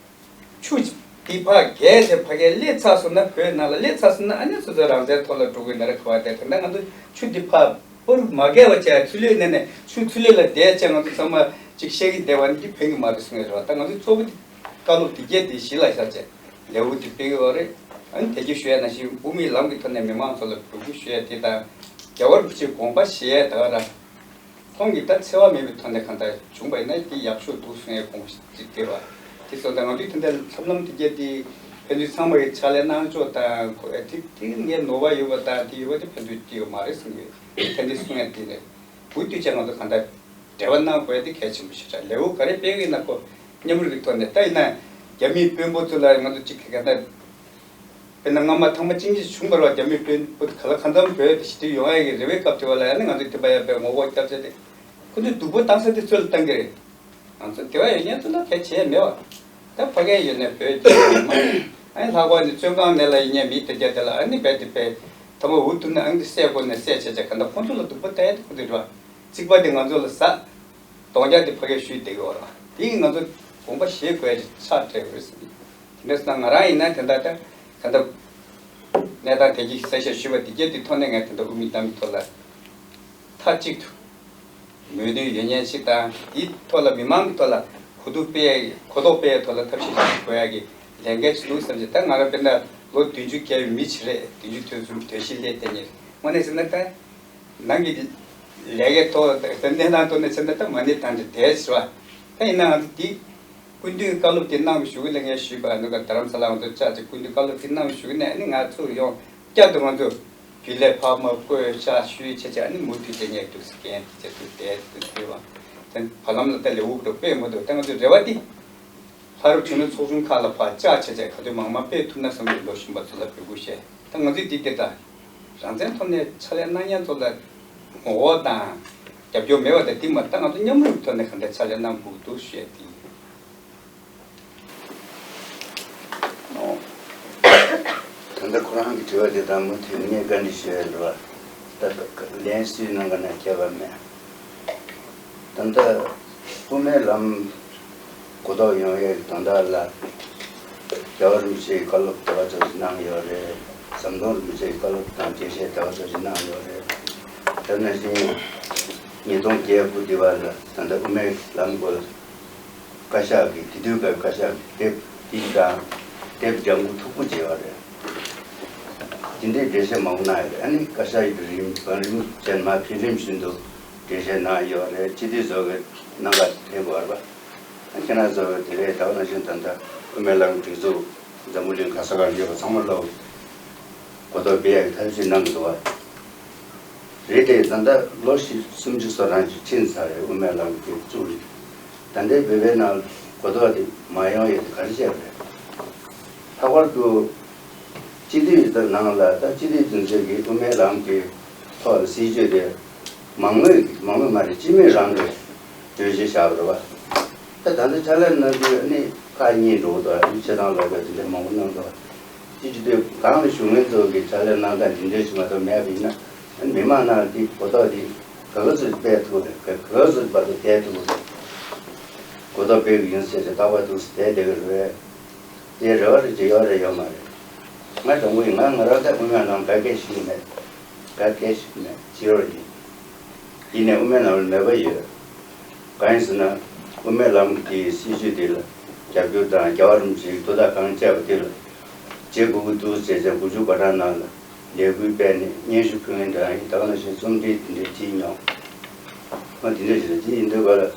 ཆུ་འདི་ཕར་བརྒལ་ཏེ་ཕ་གིར་སླེབས་ཚར་སོང་ན། བོད་ནང་ལ་སླེབས་ཚར་སོང་ན་ཨ་ནི་སོ་སོ་རང་བཙན་ཐོག་ལ་འགྲོ་དགོས་ན་རེ་ག་བ་དེ་ད་ལྟ་ང་ཚོ་ཆུ་འདི་ཕར་པོར་མ་བརྒལ་བ་བྱས། ཚུར་ལོག་ནས་ནས་ཆུ་ཚུར་ལོག་ལ་བསྡད་བྱས་ང་ཚོ་ཚང་མ་ཅིག་བཤད་ཀྱི་བསྡད་པ་འདི་ཕན་གྱི་མ་རེད་གསུང་ཡོད་རེད་བ། ད་ང་ཚོ་གཙོ་བོ་འདི་བཀའ་སློབ་འདི་གས་འདི་གཞི་ལ་བཞག་བྱས་ལེའུ་འདི་སྤེལ་གྱི་ཡོད་རེད། ཨ་ནི་དེ་རྒྱུ་ཞུ་ཡ་ནང་བཞིན་དབུ་མའི་ལམ་གྱི་ཐོག་ནས་མི་མང་ཚོ་ལ་འབོད་སྐུལ་ཞུ་ཡ་དེ་དང་རྒྱལ་བ་རིན་པོ་ཆེའི་དགོངས་པ་བཞེས་ཡ་ད་ག་རང་ཁོང་གིས་ད་འཚེ་བ་མེད་པའི་ཐོག་ནས་གང་ལྟར་བྱུང་བ་ཡིན་ན་དེ་ཡག་ཤོས་འདུག་གསུང་ཡ་དགོངས་པ་ཞིག་སྟེར་བ། དེ་སོང་ཙང་ང་ཚོས་དེ་འདྲ་ལྷབ་ལྷམ་དེ་གས་དེ་ཕན་ཚུན་ཚང་མ་གི་ཕྱག་ལས་གནང་ཕྱོགས་དང་ཁོ་ཨེ་དེ་དེ་ངས་ནོར་བ་ཡོད་པ་དང་དེ་ཡོད་པ་དེ་ཕན་ཚུན་དེ་ཡོད་མ་རེད་གསུང་གི་ཡོད། དེ་འདྲ་གསུང་ཡ་དེ་རེད། འུ་དུས་ཆ་ང་ཚོ་གང་ལྟར་འབྲེལ་བ་གནང་དགོས་ཡ་དེ་གལ་ཆེན་པོ་ཞིག་རེད། ལེའུ་ག་རེ་སྤེལ་གི་ཡིན་ན་ཁོ་མཉམ་རུབ་ཀྱི་ཐོག་ནས་ད་ཡིན་ན་རྒྱ་མིའི་དཔོན་པོ་ཚོ་ལ་ང་ཚོ་གཅིག་གི་གང་ལྟར། དཔེར་ན་སྔ་མ་ཐེངས་མ་གཅིག་གཅིག་བྱུང་བ་རེད་བ། རྒྱ་མི་དཔོན་པོ་ག་ལ་གང་འཚམ་བོད་དུ་ཞི་བདེ་ཡོང་ཡ་གི་རེ་བའི་སྐབས་དེ་བ་ལ་ཡང་ན་ང་ཚོ་དེ་པ་ཡ་པའི་ངོ་ལྐོག་སྐྱབས་བཅོལ་དེ་ཁོ་ཚོས་སྡུག་པོ་བཏང་ས་དེ་ཚོ་ལ་བཏང་གི་རེད། ང་ཚོ་དེ་བ་ཡོད་མཁན་ཚོ་ལ་གལ་ཆེ་མེད་བ། ད་ཕ་གིར་ཡོད་ནས་བོད་ཀྱི་ཡོད་མ་རེད། ཨ་ནི་ལྷག་པར་དུ་བཙོན་ཁང་ནང་ལ་ཡིན་ཉན་མི་དེ་གྱད་དེ་ལ་ཨ་ནི་རྦད་དེ་རྦད་ཐ་མ་འུ་ཐུག་ན་ཨང་དེ་བསད་དགོས་ནས་བསད་བྱས་བྱས་ག་འདྲ་ཁོང་ཚོ་ལ་སྡུག་པོ་ལྟ་ཡ་དེ་ཁོ་དེ་རེད་བ། གཅིག་པ་དེ་ང་ཚོ་ལ་ཟ། གདོང་རྒྱག་དེ་ཕ་གིར་ཞུས་བསྡད་ཀྱི་ཡོད་རེད་བ། དེ་ཡིས་ང་ཚོ་དགོངས་པ་བཞེས་དགོས་ཡ་ཆགས་བསྡད་ཡོད་རེད་ཟེར། དེ་འདྲ་སོང་ན་ང་རང་ཡིན་ན་དེ་འདྲ་ད་ག་འདྲ་གནས་སྟངས་དེ་གྱད་གསལ་བཤད་ཞུས་པ་དེ་གྱད་དེ་ཐོག་ནས་ངས་དེ་འདྲ་དབུ་མའི་ལམ་གྱི་ཐོག་ལ་མཐའ་གཅིག་ཏུ་མོས་མཐུན་ཡོད་མཁན་ཞིག་དང་། དེའི་ཐོག་ལ་མི་མང་གི་ཐོག་ལ་གོ་བསྡུར་སྤེལ་ཡ་གོ་རྟོགས་སྤེལ་ཡ་ཐོག་ལ་ཐབས་ཤེས་ཤིག་དགོས་ཡ་གི་ལས་འགན་ཞིག་འདུག་བསམ་གྱི། ད་ང་རང་དཔེར་ན་ལོ་བདུན་ཅུ་བརྒལ་བའི་མི་ཞིག་རེད། བདུན་ཅུ་དོན་གསུམ་དོན་བཞི་སླེབས་བསྡད་མཁན་རེད། དངོས་གནས་ཟེར་ན་ད་ནང་གི་ལས་ཀའི་ཐོག་ད་གནས་སྟངས་ཐོག་ནས་བྱས་ན་ད་མ་ཎི་བགྲང་སྟེ་བསྡད་ཟེར་བ། ད་ཡིན་ནའང་འདི་སྐུ་མདུན་བཀའ་སློབ་དེ་གནང་བའི་གཞུག་ལ་ངས་ཞུས་པ་ནང་བཞིན་རྡ་རམ་ས་ལ་ང་ཚོ་བཅར་ཏེ་སྐུ་མདུན་བཀའ་སློབ་དེ་གནང་བའི་གཞུག་ནས་ཨ་ནི་ང་ཚུར་ཡོང་བསྐྱར་དུ་ང་ཚོ་རྒྱུན་ལས་ཕར་མར་བསྐོས་བཞག་ཞུས་བྱས་བྱས་ཨ་ནི་མུ་མཐུད་དེ་ངས་འདུག་སེ་འགན་དེ་ཚོ་བསྡད་དུ་ཕུལ་བ། དེ་བར་ལམ་ལ་ད་ལས་འགུལ་འགྲོ་དཔེ་མི་འདུག་ད་ང་ཚོའི་རེ་བ་འདི་ལྷ་རབ་ཆོས་ལྡན་ཚོགས་ཆུང་ཁག་ལ་ཕར་བཅར་བྱས་བྱས་ག་དུས་མང་མང་སྤེལ་ཐུབ་ན་བསམ་གྱི། ལོ་གཞོན་པ་ཚོ་ལ་འབོད་སྐུལ་བྱས། ད་ང་ཚོས་འདི་འདི་ལྟ་རང་བཙན་ཐོག་ནས་ཕྱག་ལས་གནང་མཁན་ཚོ་ལ་ངོ་རྒོལ་དང་རྒྱབ་སྐྱོར་མེད་པ་དང་། འདི་མ་ད་ང་ཚོ་མཉམ་རུབ་ཐོག་ནས་ག་འདྲ་ཕྱག་ལས་གནང་དགོས་འདུག་ཞུ་ཡ་དེ་ཡིན། ད་ལྟ་ཁོ་རང་གི་དྲི་བ་དེ་དང་མུ་མཐུད་ངས་བཀའ་འདྲི་ཞུ་ཡ་རེད་བ། ད་ལན་སུས་གནང་ག་ན་ཁྱད་པར་མེད། ད་ལྟ་དབུ་མའི་ལམ་གོ་རྟོགས་ཡོང་ཡའི་དོན་དག་ལ་རྒྱལ་བ་རིན་པོ་ཆེའི་བཀའ་སློབ་དེ་བ་ཚོ་ཞིག་གནང་ཡོད་རེད། ཟམ་གདོང་རིན་པོ་ཆེའི་བཀའ་སློབ་དང་འགྲེལ་བཤད་དེ་བ་ཚོ་ཞིག་གནང་ཡོད་རེད། དེ་ནང་བཞིན་ཉིས་སྟོང་བརྒྱད་དགུ་དེ་བ་ལ་ད་ལྟ་དབུ་མའི་ལམ་སྐོར་བཀའ་ཤག་གིས་དེ་དུས་ཀྱི་བཀའ་ཤག་གིས་དེབ་དེ་དང་དེབ་ལྗང་ཁུ་མཐུག་པོ་བྱས་པ་རེད། དེ་འདྲའི་འགྲེལ་བཤད་མང་པོ་གནང་ཡོད་རེད། ཨ་ནི་བཀའ་ཤག་གིས་རིམ་བང་རིམ་ཅན་མ་འཕེལ་རིམ་བཞིན་དུ་འགྲེལ་བཤད་གནང་ཡོད་རེད། སྤྱི་འཐུས་ཚོ་གིས་གནང་ག་ཕེབས་པ་རེད་པ། ཨ་ཁྱེད་རང་ཚོ་གིས་དེ་རེད། ད་ག་ནང་བཞིན་ད་ལྟ་དབུ་མའི་ལམ་སྒྲིག་འཛུགས་འཛམ་བུ་གླིང་ག་ས་ག་ཡོད་པ་ཚང་མ་ལོག་གོ་རྟོགས་སྤེལ་ཡག་གི་ཐབས་ཤེས་གནང་གི་འདུག་བ། རེད་དེ། ད་ལྟ་ལོ་བཞི་སུམ་ཅུ་སོ་གྲངས་ཅིག་ཕྱིན་ཚར་རེད། དབུ་མའི་ལམ་གྱི་བཙུགས་རེད། ད་ལྟའི་བོད་པའི་ནང་གོ་རྟོགས་དེ་མ་ཡོང་ཡས་དེ་ག་རེ་བྱས་པ་རེད། ལྷག་པར་དུ་སྤྱི་འཐུས་དེ་ནང་ལ་ད་སྤྱི་འཐུས་དེ་ཚོས་ཀྱི་དབུ་མའི་ལམ་གྱི་ཐོག་ལ་སྲིད་བྱུས་དེ་མང་མོས་ཀྱི་མང་མོས་མ་རེད། སྤྱི་མོས་རང་གི་གྲོས་གཞི་བཞག་པ་རེད་བ། ད་ད་ལྟ་ཕྱག་ལས་གནང་དུས་ནི་ཁག་གཉིས་འགྲོ་གི་འདུག་ཨ་ནི་སྤྱི་བཏང་ལོག་པའི་དེ་འདྲ་མང་པོ་གནང་འདུག་སྤྱི་སྤྱི་འཐུས་གང་ལ་བཞུགས་མཁན་ཚོ་གི་ཕྱག་ལས་གནང་སྟངས་འདི་འདྲའི་ཞིག་མ་གཏོགས་མེད་པ་ཡིན་ན། ཨ་ནི་མི་མང་ནང་འདི་གོ་རྟོགས་འདི་ག་ག་ཚོད་སྤེལ་ཐུབ་རེད། ག་ག་ཚོད་བར་དུ་བསྡད་ཐུབ་རེད། གོ་རྟོགས་སྤེལ་གི་ཡིན་ཟེར་ཏེ་རྟག་པར་འདུག་སེ་བསྡད་བསྡད་ཀྱི་རེད། དེ་རེ་བ་རེ་བྱེད་ཡོད་རེད་ཡོད་མ་རེད། ང་དང་པོ་ཡིན། ང་ང་རང་ད་དབུ་མའི་ལམ་དགའ་སྐད་ཞིག་མེད། དགའ་སྐད་ཞིག་མེད། ཅི་ཡོད་ཡིན། ཡིན་ནའི་དབུ་མའི་ལམ་ལ་མོས་པ་ཡོད། གང་ཡིན་ཟེར་ན། དབུ་མའི་ལམ་གྱི་སྲིད་བྱུས་དེ་ལ་རྒྱབ་སྐྱོར་དང་རྒྱལ་བ་རིན་པོ་ཆེའི་ཐུགས་ཐག་གང་བཅད་པ་དེ་ལ་བྱེད་དགོས་ཀྱི་འདུག་ཟེར་བྱས་དགུ་བཅུ་གོ་གྲངས་ནང་ལ་ལས་འགུལ་སྤེལ་ནས་སྙན་ཞུ་ཕུལ་མཁན་འདྲ་ཡིན། ད་ག་ནང་བཞིན་རྩོམ་བྲིས་དེ་འདྲ་བྲིས་མྱོང་། ཨ་དེ་འདྲ་ཞིག་རེད། དེ་ཡིན་དུས་ག་ལ་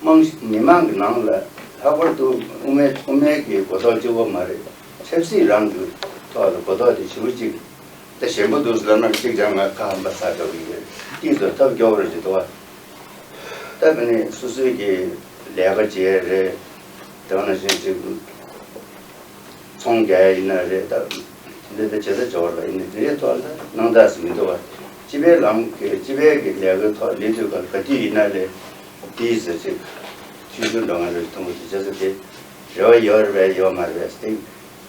དམངས་མི་མང་གི་ནང་ལ་ལྷག་པར་དུ་དབུ་མའི་དབུ་མའི་གི་གོ་རྟོགས་གཅིག་པོ་མ་རེད། ཆབ་སྲིད་རང་གི་ཐོག་ལ་གོ་རྟོགས་དེ་ཞེ་པོ་ཅིག་ད་ཞན་པོ་འདུག་ཟེར་ལབ་ན་གཅིག་ཀྱང་ང་ཁ་ཧམ་པ་ཚ་འདྲ་བོ་ཡིན། ཏིག་ཙམ་ཐབས་སྐྱོ་བོ་རེད་ཅེས་འདུག་བ། ད་ག་ནས་སོ་སོའི་གི་ལས་ཀ་བྱས་རེད། དེ་བ་ནང་བཞིན་ཅིག་ཚོང་རྒྱག་ཡ་ཡིན་ན་རེད། ད་དེ་འདྲ་ད་བྱེད་ས་འབྱོར་བ་ཡིན་ན་དེ་རེད། ཐོག་ལ་སྣང་དག་ཟིན་མི་འདུག་བ། སྤྱི་པའི་ལམ་གི་སྤྱི་པའི་གི་ལས་ཀའི་ཐོག་སླེབས་དུས་ག་ག་དུས་ཡིན་ན་ལས་ཏིག་ཙམ་ཅིག་འཐུས་ཤོར་འགྲོ་ངེས་རེད་མཐོང་གི་འདུག་བྱས་ཙང་དེ་རེ་བ་ཡོད་རེད་པས་ཡོད་མ་རེད་པས་དེ།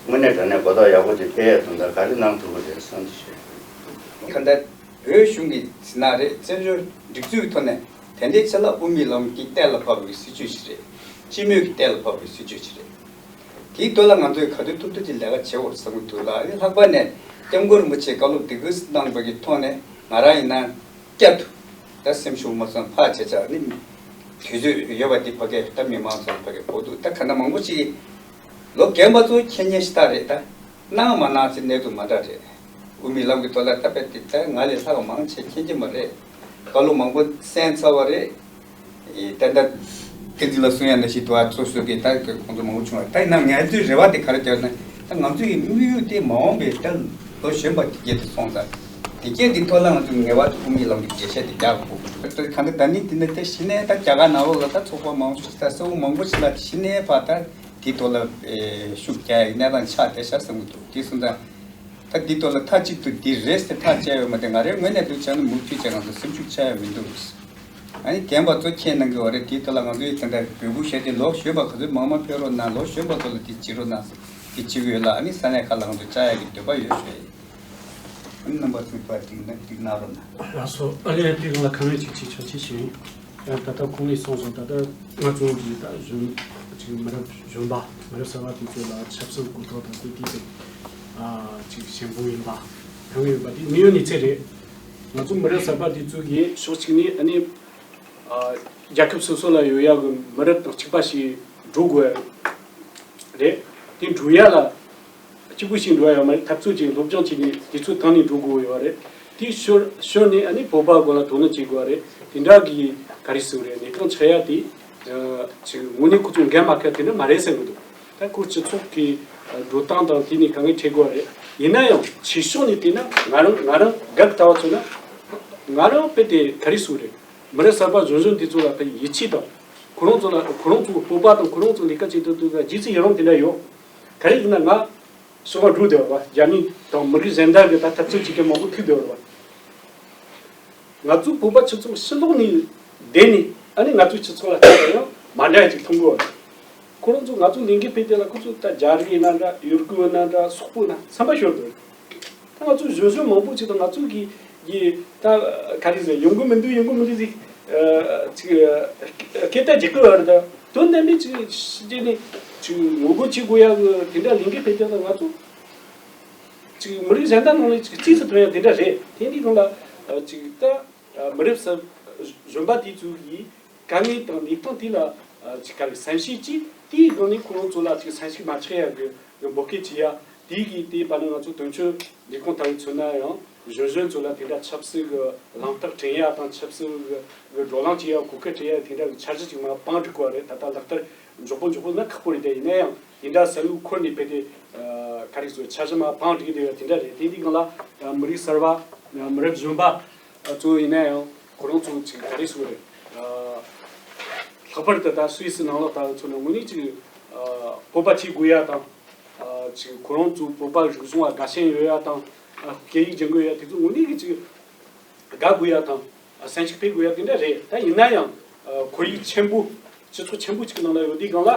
དངོས་གནས་དྲང་གནས་གོ་རྟོགས་ཡག་པོ་ཅིག་སྤེལ་ཡས་དོན་དག་ག་རེ་གནང་ཐུབ་ཀྱི་རེད་བསམ་གྱི་ཡོད། གང་ལྟར་བོད་གཞུང་གི་ཟེར་ན་རེད། བཙན་བྱོལ་སྒྲིག་འཛུགས་ཀྱི་ཐོག་ནས་དེ་འདྲའི་ཆེད་ལ་དབུ་མའི་ལམ་གྱི་གཏན་ལ་ཕབ་པའི་སྲིད་བྱུས་ཤིག་རེད། སྤྱི་མོས་ཀྱི་གཏན་ལ་ཕབ་པའི་སྲིད་བྱུས་ཤིག་རེད། དེའི་ཐོག་ལ་ང་ཚོས་ག་དུས་ཐུབ་ཐུབ་ཀྱི་ལས་ཀ་བྱེད་དགོས་བསམ་གྱི་འདུག་ལ། ཨ་ནི་ལྷག་པར་ནས་སྐྱབས་མགོན་རིན་པོ་ཆེས་བཀའ་སློབ་འདི་ག་ཙམ་གནང་བ་གི་ཐོག་ནས་ང་རང་ཡིན་ན། བསྐྱར་དུ་ད་སེམས་ཤུགས་མ་ཚང་ཕར་བྱས་ཙང་ནི་དུས་ཚོད་ཡོད་པ་འདི་ཕ་གིར་ད་མི་མང་ཚོར་ཕ་གིར་གོ་འདུག་ད་ག་ན་མང་པོ་ཞིག་གིས་ལོ་རྒན་པ་ཚོ་མཁྱེན་མཁན་ཞིག་ད་རེད། ད་གནང་མ་གནང་ཚེ་གནས་ཚུལ་མ་འདྲ་རེད། དབུ་མའི་ལམ་གྱི་ཐོག་ལ་ད་རྦད་དེ་ད་ང་ལས་ལྷག་མང་ཆེ་མཁྱེན་གྱི་མ་རེད། བཀའ་སློབ་མང་པོ་གསན་ཚར་བ་རེད། ད་ལྟ་བསྟན་འཛིན་ལགས་གསུང་ཡ་ནང་བཞིན་དུ་ཨ་ཚོ་སོ་སོ་གིས་ད་ཁོང་ཚོ་མང་པོ་བྱུང་བ། ད་ཡིན་ན་ང་ཚོའི་རེ་བ་དེ་ག་རེ་བརྒྱབ་ན། ད་ང་ཚོ་ཡི་དམིགས་ཡུལ་དེ་མ་འོངས་པའི་ད་ལོ་གཞོན་པ་དེ་གྱད་དེ་སོང་ཙང་དེ་གྱད་དེ་ཐོག་ལ་ང་ཚོ་ངེས་པར་དུ་དབུ་མའི་ལམ་གྱི་འགྲེལ་བཤད་དེ་རྒྱག་དགོས། ད་གང་ལྟར་ད་ནི་དེ་འདྲ་ད་གཞི་ནས་ད་རྒྱ་གར་ནང་ལོགས་ལ་ད་ཚོགས་པ་མང་པོ་ཞིག་ད་གསལ་བོ་མང་པོ་ཞིག་ལ་གཞི་ནས་ཕར་ད་དེའི་ཐོག་ལ་ཤུགས་རྒྱག་ཡ་གནས་སྟངས་ཆགས་བསྡད་ཤག་བསམ་གྱི་འདུག་དེ་སོང་ཙང་ད་དེའི་ཐོག་ལ་མཐའ་གཅིག་ཏུ་འདི་རེད་ཟེར་ཐག་བཅད་ཡོད་མ་རེད། ང་རའི་ངོས་ནས་འདུག་བྱས་ན་མུ་མཐུད་བྱས་ང་ཚོ་སེམས་ཤུགས་ཆག་ཡ་མི་འདུག་ཨ་ནི་རྒན་པ་ཚོ་མཁྱེན་གནང་གི་ཡོད་རེད། དེའི་ཐོག་ལ་ང་ཚོ་ཡི་དེ་འདྲ་འབོད་སྐུལ་བྱས་ཏེ་ལོ་གཞོན་པ་ག་ཚོད་མང་མང་ཕེབས་རོགས་གནང་། ལོ་གཞོན་པ་ཚོ་ལ་དེ་བྱེད་རོགས་གནང་ཟེར་དེ་བྱེད་ཀྱི་ཡོད་ལ། ཨ་ནི་ས་གནས་ཁག་ལ་ང་ཚོ་བཅར་ཡག་གི་འདོད་པ་ཡོད་ཞུ་ཡ་ཡིན། ཨ་ནི་རྣམ་པ་ཚོས་པར་ཏིག་ན་ཏིག་གནང་རོགས་གནང་། ལགས་སོ། ཨ་ལས་དེ་རིང་ལ་ཁ་ངན་ཅིག་ཅིག་ཆོག་ཅིག་བྱས་ཡིན། ཡང་ད་ལྟ་ཁོང་གིས་གསུངས་སོང་། ད་ལྟ་ང་ཚོ་གི་ད་གཞོན་ཅིག་མི་རབས་གཞོན་པ་མི་རབས་གསར་པ་དེ་ཚོ་ལ་ཆབ་སྲིད་གོ་རྟོགས་དང་དེ་དེ་དེ་ཨ་ཅིག་ཞན་པོ་ཡིན་པ་གང་ཡོད་པ་དེ་དངོས་ཡོད་གནས་ཚུལ་རེད། ང་ཚོ་མི་རབས་གསར་པ་དེ་ཚོ་གིས་ཕྱོགས་གཅིག་ནས་ཨ་ནི་ཨ་རྒྱལ་ཁབ་སོ་སོ་ལ་ཡོད་ཡག་གི་མི་རབས་དང་གཅིག་པ་ཞིག་འགྲོ་དགོས་རེད། དེ་འགྲོ་ཡག་ལ་གཅིག་པུ་ཞིག་འགྲོ་ཡ་ཡོད་མ་རེད། འཐབ་རྩོད་ཅིག་སློབ་སྦྱོང་བྱས་ནས་དུས་ཚོད་བཏང་ནས་འགྲོ་དགོས་ཡོད་རེད། དེའི་ཞོར་ཞོར་ནས་ཨ་ནི་བོད་པ་སྒང་ལ་དོ་སྣང་བྱེད་དགོས་རེད། དེ་འདྲ་གི་ག་རེ་ཟེར་རེད། གནས་སྟངས་ཆགས་ཡ་དེ་ཅིག་དངོས་གནས་ཁོ་ཚོ་འགན་མ་ཁུར་དེ་འདྲ་མ་རེད་བསམ་གི་འདུག་ད་ཁོ་སྤྱི་ཚོགས་ཀྱི་འགྲོ་སྟངས་དང་དེ་ནས་གང་གི་འཕྲད་དགོས་རེད། ཡིན་ན་ཡང་ཕྱི་ཕྱོགས་ནས་བལྟས་ན་ང་རང་ང་རང་དགའ་གི་ལྟ་བ་མཚོན་ན་ང་རང་དཔེ་དེ་ག་རེ་ཟེར་རེད། མི་རབས་གསར་པ་གཞོན་གཞོན་དེ་ཚོ་ལ་དཔེ་ཡིད་ཆེས་དང་ཁོ་རང་ཚོ་ལ་ཁོ་རང་ཚོ་སྤོབས་པ་དང་ཁོ་རང་ཚོ་ལས་ཀ་བྱེད་ཐུབ་ཐུབ་ལ་རྗེས་སུ་ཡི་རང་དེ་འདྲ་ཡོད། ག་རེ་ཡིན་ན་ང་སོ་མ་འགྲོ་བསྡད་པ་རྒྱ་མི་དང་མི་རིགས་གཞན་དག་གི་ད་འཐབ་རྩོད་བྱེད་མཁན་མང་པོ་ཐུག་བསྡད་པ་རེད་པ། ང་ཚོ་བོད་པ་སྤྱི་ཚོགས་ཕྱི་ལོགས་ནས་བསྡད་ནས་ཨ་ནི་ང་ཚོའི་སྤྱི་ཚོགས་ལ་ཆ་ཡང་མ་འདྲ་ཡ་ཅིག་མཐོང་གི་ཡོད་རེད། ཁོ་རང་ཚོ་ང་ཚོ་ལས་འགུལ་སྤེལ་དེ་ལ་ཁོ་ཚོ་ད་རྒྱ་རིགས་ཡིན་ན་འདྲ་ཡུལ་སྐོར་ཡིན་ན་འདྲ་སོག་པོ་ཡིན་ན་བསམ་པ་ཤོར་འདུག་ད་ང་ཚོ་གཞོན་གཞོན་མང་པོ་ཅིག་དང་ང་ཚོ་གི་ཡི་ད་ག་རེ་ཟེར་ཡོང་གི་མི་འདུག་ཡོང་གི་མི་འདུག་ཟིག་ཅིག་སྐད་ཆ་རྒྱག་གི་ཡོད་རེད། ད་དོན་དམ་པའི་ཅིག་ཕྱི་རྒྱལ་ནས་ཅིག་ངོ་རྒོལ་བྱེད་དགོས་ཡ་གི་དེ་འདྲ་ལས་འགུལ་སྤེལ་དེ་ལ་ང་ཚོ་ཅིག་མི་རིགས་གཞན་དག་ནང་ནས་ཅིག་རྩིས་སུ་ཐོན་ཡ་དེ་འདྲ་རེད། དེ་འདྲའི་སྒང་ལ་ཅིག་ད་མི་རབས་གཞོན་པ་དེ་ཚོ་གིས་དཀའ་ངལ་དང་གནས་སྟངས་དེ་ལ་ཅིག་ག་རེ་བསམ་ཤེས་ཀྱིས་དེའི་སྒང་ནས་ཁོ་རང་ཚོ་ལ་ཅིག་བསམ་ཤེས་མ་ཆགས་ཡ་གི་འབོད་སྐུལ་བྱེད་ཡ། དེའི་གི་དེའི་བར་ན་ང་ཚོ་དོན་གཅོད་ལས་ཁུངས་ལྟ་བུ་མཚོན་ན་ཡང་གཞོན་གཞོན་ཚོ་ལ་དེ་འདྲ་ཆབ་སྲིད་གི་ལམ་རྟགས་སྤྲད་ཡ་དང་ཆབ་སྲིད་གི་གི་བགྲོ་གླེང་བྱེད་ཡ་གོ་སྐབས་སྤྲད་ཡ་དེ་འདྲ་གི་འཆར་གཞི་ཅིག་མར་བང་སྒྲིག་དགོས་རེད། ད་ལྟ་ལག་བསྟར་མགྱོགས་པོ་མགྱོགས་པོ་ན་ཁག་པོ་རེད། དེ་ཡིན་ན་ཡང་དེ་འདྲ་བསམ་བློ་འཁོར་ནས་ཕེབས་ཏེ་ག་རེ་ཟེར་འཆར་གཞི་མར་བང་སྒྲིག་བསྡད་ཡ་དེ་འདྲ་རེད། དེ་འདི་སྒང་ལ་མི་རིགས་གསར་པ་མི་རབས་གཞོན་པ་ཚོ་ཡིན་ན་ཡང་ཁོ་རང་ཚོ་ཅིག་ག་རེ་ཟེར་རེད། ལྷག་པར་དུ་ད་སུད་སི་ནང་ལོགས་ལྟ་བུ་ཚོ་ནི་དངོས་གནས་ཅིག་སྤོབས་པ་བྱེད་དགོས་ཡ་དང་། ཅིག་ཁོ་རང་ཚོ་བོད་པ་རིག་གཞུང་ལ་དགའ་ཞེན་ཡོད་ཡ་དང་། སྐད་ཡིག་སྦྱང་དགོས་ཡ་དེ་ཚོ་དངོས་གནས་ཀྱི་ཅིག་དགའ་དགོས་ཡ་དང་། སེམས་ཤུགས་སྤེལ་དགོས་ཡ་དེ་འདྲ་རེད། ད་ཡིན་ན་ཡང་ཁོར་ཡུག་ཆེན་པོ་སྤྱི་ཚོགས་ཆེན་པོ་ཅིག་གི་ནང་ལ་ཡོད་དུས་སྒང་ལ་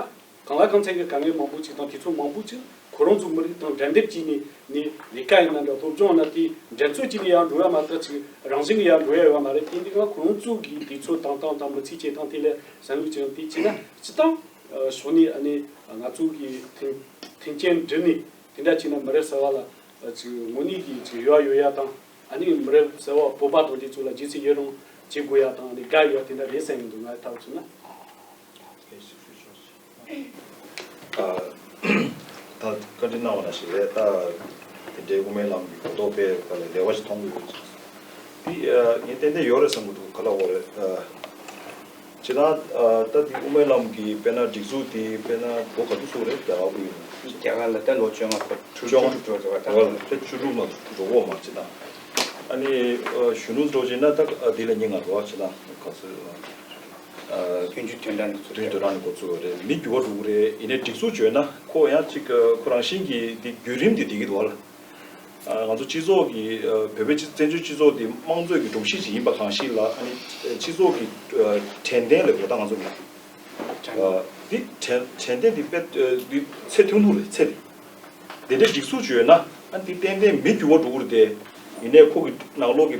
གང་ལ་གང་འཚམ་གྱི་དཀའ་ངལ་མང་པོ་ཅིག་དང་དུས་ཚོད་མང་པོ་ཅིག་ཁོ་རང་ཚོ་མི་རིགས་དང་འགྲན་བསྡུར་བྱས་ནས་ནས་ལས་ཀ་ཡིན་ན་འདྲ་སློབ་སྦྱོང་ཡིན་ན་དེ་འགྲན་རྩོད་བྱས་ནས་ཡར་འགྲོ་ཡ་མ་གཏོགས་ཅིག་རང་བཞིན་གྱི་ཡར་འགྲོ་ཡ་ཡོད་པ་མ་རེད། དེ་འདི་སྒང་ཁོ་རང་ཚོ་གི་དུས་ཚོད་བཏང་སྟངས་དང་མི་ཚེ་སྐྱེལ་སྟངས་དེ་ལ་བསམ་བློ་བྱས་ཡང་དེ་བྱས་ན་སྤྱི་བཏང་ཕྱོགས་ནས་ཨ་ནི་ང་ཚོ་གི་མཐུན་མཐུན་རྐྱེན་བསྒྲིལ་ནས་དེ་འདྲ་བྱས་ན་མི་རབས་གསར་པ་ལ་ཅིག་དངོས་གནས་ཀྱི་ཅིག་ཡོ་བ་ཡོད་ཡ་དང་། ཨ་ནི་མི་རབས་གསར་པ་བོད་པ་དང་དེ་ཚོ་ལ་རྗེས་སུ་ཡི་རང་བྱེད་དགོས་ཡ་དང་། ཨ་ནི་དགའ་ཡོད་ཡ་དེ་འདྲ་རེད་བསམ་གྱི་འདུག་ང་ལྟ་བུ་ཚོ་ན། ད་བཀའ་འདྲི་གནང་བ་ནང་བཞིན་རེད། ད་དེ་འདྲའི་དབུ་མའི་ལམ་གྱི་གོ་རྟོགས་སྤེལ་སྐབས་ལ་ལེགས་པ་ཞིག་མཐོང་གི་ཡོད། དེ་ངས་ཏན་ཏན་ཡོད་རེད་བསམ་གྱི་འདུག་ག་ལ་འོ་རེད། སྤྱིར་བཏང་ད་དེ་དབུ་མའི་ལམ་གྱི་དཔེར་ན་སྒྲིག་འཛུགས་དེ་དཔེར་ན་ལོ་ག་ཚོད་ཚོད་རེད། རྒྱ་གར་དབུས་ནས་རྒྱ་གར་ལ་ད་ལོ་བཅོ་ལྔ་བཅུ་དྲུག་འགྲོ་བ་ད་ལོ་བཅུ་དྲུག་ནང་འགྲོ་གོ་མ་སྤྱིར་བཏང་། ཨ་ནི་གཞོན་ནུ་འགྲོ་བྱས་ན་ད་དེ་ལ་ཉེ་ང་རོ་སྤྱིར་བཏང་ག་ཚོད། དོན་གཅོད་དོན་གྲངས་ནས་ཚུར་དོན་དོན་གྲངས་ནས་འགོ་ཚུགས་པ་རེད། མི་འགྱུར་བ་འགྲོ་གི་རེད། ཡིན་ནའི་སྒྲིག་འཛུགས་བརྗོད་ན་ཁོ་ཡང་ཅིག་ཁོ་རང་བཞིན་གྱིས་དེ་བརྒྱུད་རིམ་དེ་བསྡད་ཀྱི་འདུག་ལ། ང་ཚོ་སྤྱི་ཚོགས་ཀྱི་བོད་པའི་སྤྱི་བཙན་བྱོལ་སྤྱི་ཚོགས་དེ་དམངས་གཙོའི་གི་སྒྲོམ་གཞི་ཅིག་ཡིན་པ་གང་ཞིག་ལ། ཨ་ནི་སྤྱི་ཚོགས་ཀྱི་དྲན་རྟེན་ལ་འགྲོ་སྟངས་ང་ཚོ་གི་འདི་དྲན་དྲན་རྟེན་འདི་དཔེ་འདི་ཚད་མཐོན་པོ་རེད་ཚད་དེ། དེ་འདྲའི་སྒྲིག་འཛུགས་བརྗོད་ན་ཨ་འདི་ཏན་ཏན་མི་འགྱུར་བ་འགྲོ་གི་རེད་དེ། ཡིན་ནའི་ཁོ་གི་ནང་ལོགས་ཀྱི་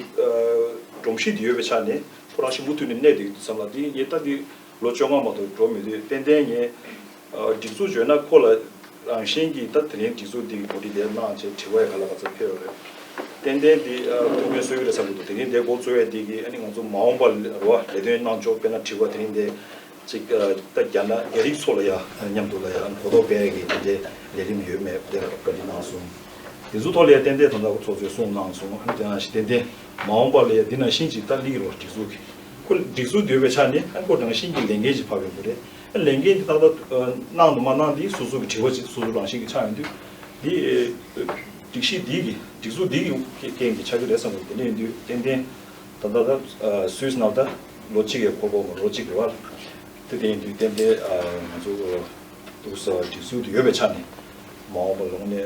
སྒྲོམ་གཞི་དེ་ཡོད་པའི་ཆ་ནས་ཁོ་རང་གཞི་མུ་མཐུད་ནས་གནས་བསྡད་ཀྱི་འདུག་བསམ་ལ། འདི་ངས་ད་འདི་ལོ་བཅོ་ལྔ་མ་གཏོགས་འགྲོ་མི་འདུག་ཏན་ཏན་ངས་སྒྲིག་འཛུགས་བརྗོད་ན་ཁོ་ལ་རང་བཞིན་གྱིས་ད་དེ་རིང་སྒྲིག་འཛུགས་འདི་གི་གོ་སྒྲིག་དེ་གནང་བྱས་དྲི་བ་ཡ་ག་ལ་ག་ཚོད་ཕེབས་ཡོད་རེད། ཏན་ཏན་འདི་ཐུགས་ཕན་གསོས་ཀྱི་རེད་བསམ་གྱི་འདུག་དེ་རིང་འདི་འགོ་གཙོ་བའི་འདི་གི་ཨ་ནི་ང་ཚོ་མ་འོངས་པ་ལ་རེ་བ་ལས་དོན་གནང་ཕྱོགས་དཔེར་ན་དྲི་བ་དེ་རིང་འདི། ཅིག་ད་རྒྱ་ནག་རྒྱ་རིགས་ཚོ་ལ་ཡ་མཉམ་དུ་ལ་ཡ་གོ་རྟོགས་སྤེལ་གྱི་དེ་འདྲའི་ལས་རིམ་ཡོད་མེད་དེ་ལ་བཀའ་འདྲི་གནང་སོང་། དེ་ཚོ་ཐོག་ལ་ཡ་ཏན་ཏན་ད་ལྟ་ཁོ་ཚོ་ཚོས་གསུངས་གནང་སོང་། ཨ་ནི་དེ་ནང་བཞིན་ཏན་ཏན་མ་འོངས་པ་ལ་ཡ་འདི་ནང་བཞིན་ཅིག་ད་སླེབས་ཀྱི་རེད་བ། སྒྲིག་འཛུགས་ཀྱི་ཁོ་སྒྲིག་འཛུགས་འདི་ཡོད་པའི་ཆ་ནས་ཨ་ཁོ་རང་བཞིན་གྱི་ལས་འགན་ཅིག་ཕབ་ཡོང་གི་རེད། ཨ་ལས་འགན་འདི་ཏག་ཏག་གནང་འདུག་མ་གནང་འདི་སོ་སོ་གི་དྲི་བ་ཅིག་སོ་སོ་རང་བཞིན་གྱི་ཆགས་ཡོང་དུས་འདི་སྒྲིག་གཞི་འདི་གི་སྒྲིག་འཛུགས་འདི་གི་རྐྱེན་གྱིས་ཆགས་ཀྱི་རེད་བསམ་གི་འདུག་དེ་འདྲ་ཡིན་དུས་ཏན་ཏན། ད་ལྟ་ད་སུད་སི་ནང་ད་ལོ་གཅིག་གི་འཁོར་འཁོར་མ་ལོ་གཅིག་རེད་བ། དེ་དེ་ཡིན་དུས་ཏན་ཏན་ང་ཚོ་འདུག་ས་སྒྲིག་སྲོལ་དུ་ཡོད་པའི་ཆ་ནས་མ་འོངས་པ་ལོག་ནས་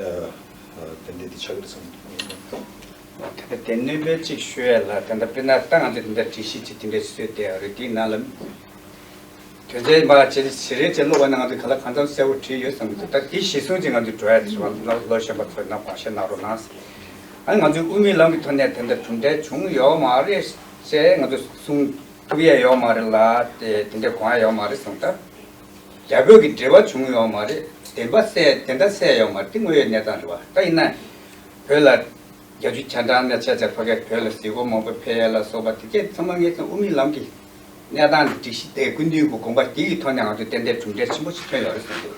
ཏན་ཏན་དེ་ཆགས་ཀྱི་རེད་བསམ་གྱི་འདུག་དེ་སྣོན་པ་གཅིག་ཞུ་ཡ་ལ། དེ་འདྲ་དཔེར་ན་ད་ང་ཚོས་དེ་འདྲ་སྒྲིག་གཞི་ཅིག་དེ་འདྲ་བཟོས་བསྡད་ཡོད་རེད། དེའི་ནང་ལ་དོན་ཚན་མ་ཇེ་ཇེ་རེ་ཇེ་ཀློག་པ་ན་ང་ཚོས་ག་ལ་གང་འཚམ་གསལ་པོ་བྲིས་ཡོད་བསམ་གྱི་འདུག་ད་དེ་གཞིར་བཟུང་ཅིག་ང་ཚོས་འགྲོ་ཡ་དེ་ལོ་ལོ་གཞོན་པ་ཚོ་ཡིན་ན་དགོངས་བཞེས་གནང་རོགས་གནང་ཟེར། ཨ་ནི་ང་ཚོས་དབུ་མའི་ལམ་གྱི་ཐོག་ནས་དེ་འདྲ་གྲུབ་འབྲས་བྱུང་ཡོད་མ་རེད་ཅེས་ང་ཚོས་གསུང་ཐུབ་ཡ་ཡོད་མ་རེད་ལ། དེ་དེ་འདྲ་དགོངས་ཡ་ཡོད་མ་རེད་གསུངས། ད་རྒྱ་བོད་ཀྱི་འབྲེལ་བ་བྱུང་ཡོད་མ་རེད། བདེན་པ་གསལ་བདེན་མཐའ་གསལ་ཡོད་མ་རེད། དེ་དངོས་ཡོད་གནས་སྟངས་རེད་བ། ད་ཡིན་ན་བོད་ལ་བརྒྱད་ཅུ་གྱ་གྲངས་ནས་ཆ་ཆ་ཕ་གིར་བོད་ལ་གཟིགས་སྐོར་མང་པོ་ཕེབས་ཡ་ལ་སོགས་པ་དེ་གས་ཚང་མ་ངེས་ཙང་དབུ་མའི་ལམ་གྱི་གནས་སྟངས་སྒྲིག་གཞི་དེ་སྐུ་མདུན་གྱི་དགོངས་པ་དེ་ཡི་ཐོག་ནས་ང་ཚོས་ཏན་ཏན་གྲུབ་འབྲས་ཆེན་པོ་ཞིག་ཐོན་ཡོད་རེད་བསམ་འདུག་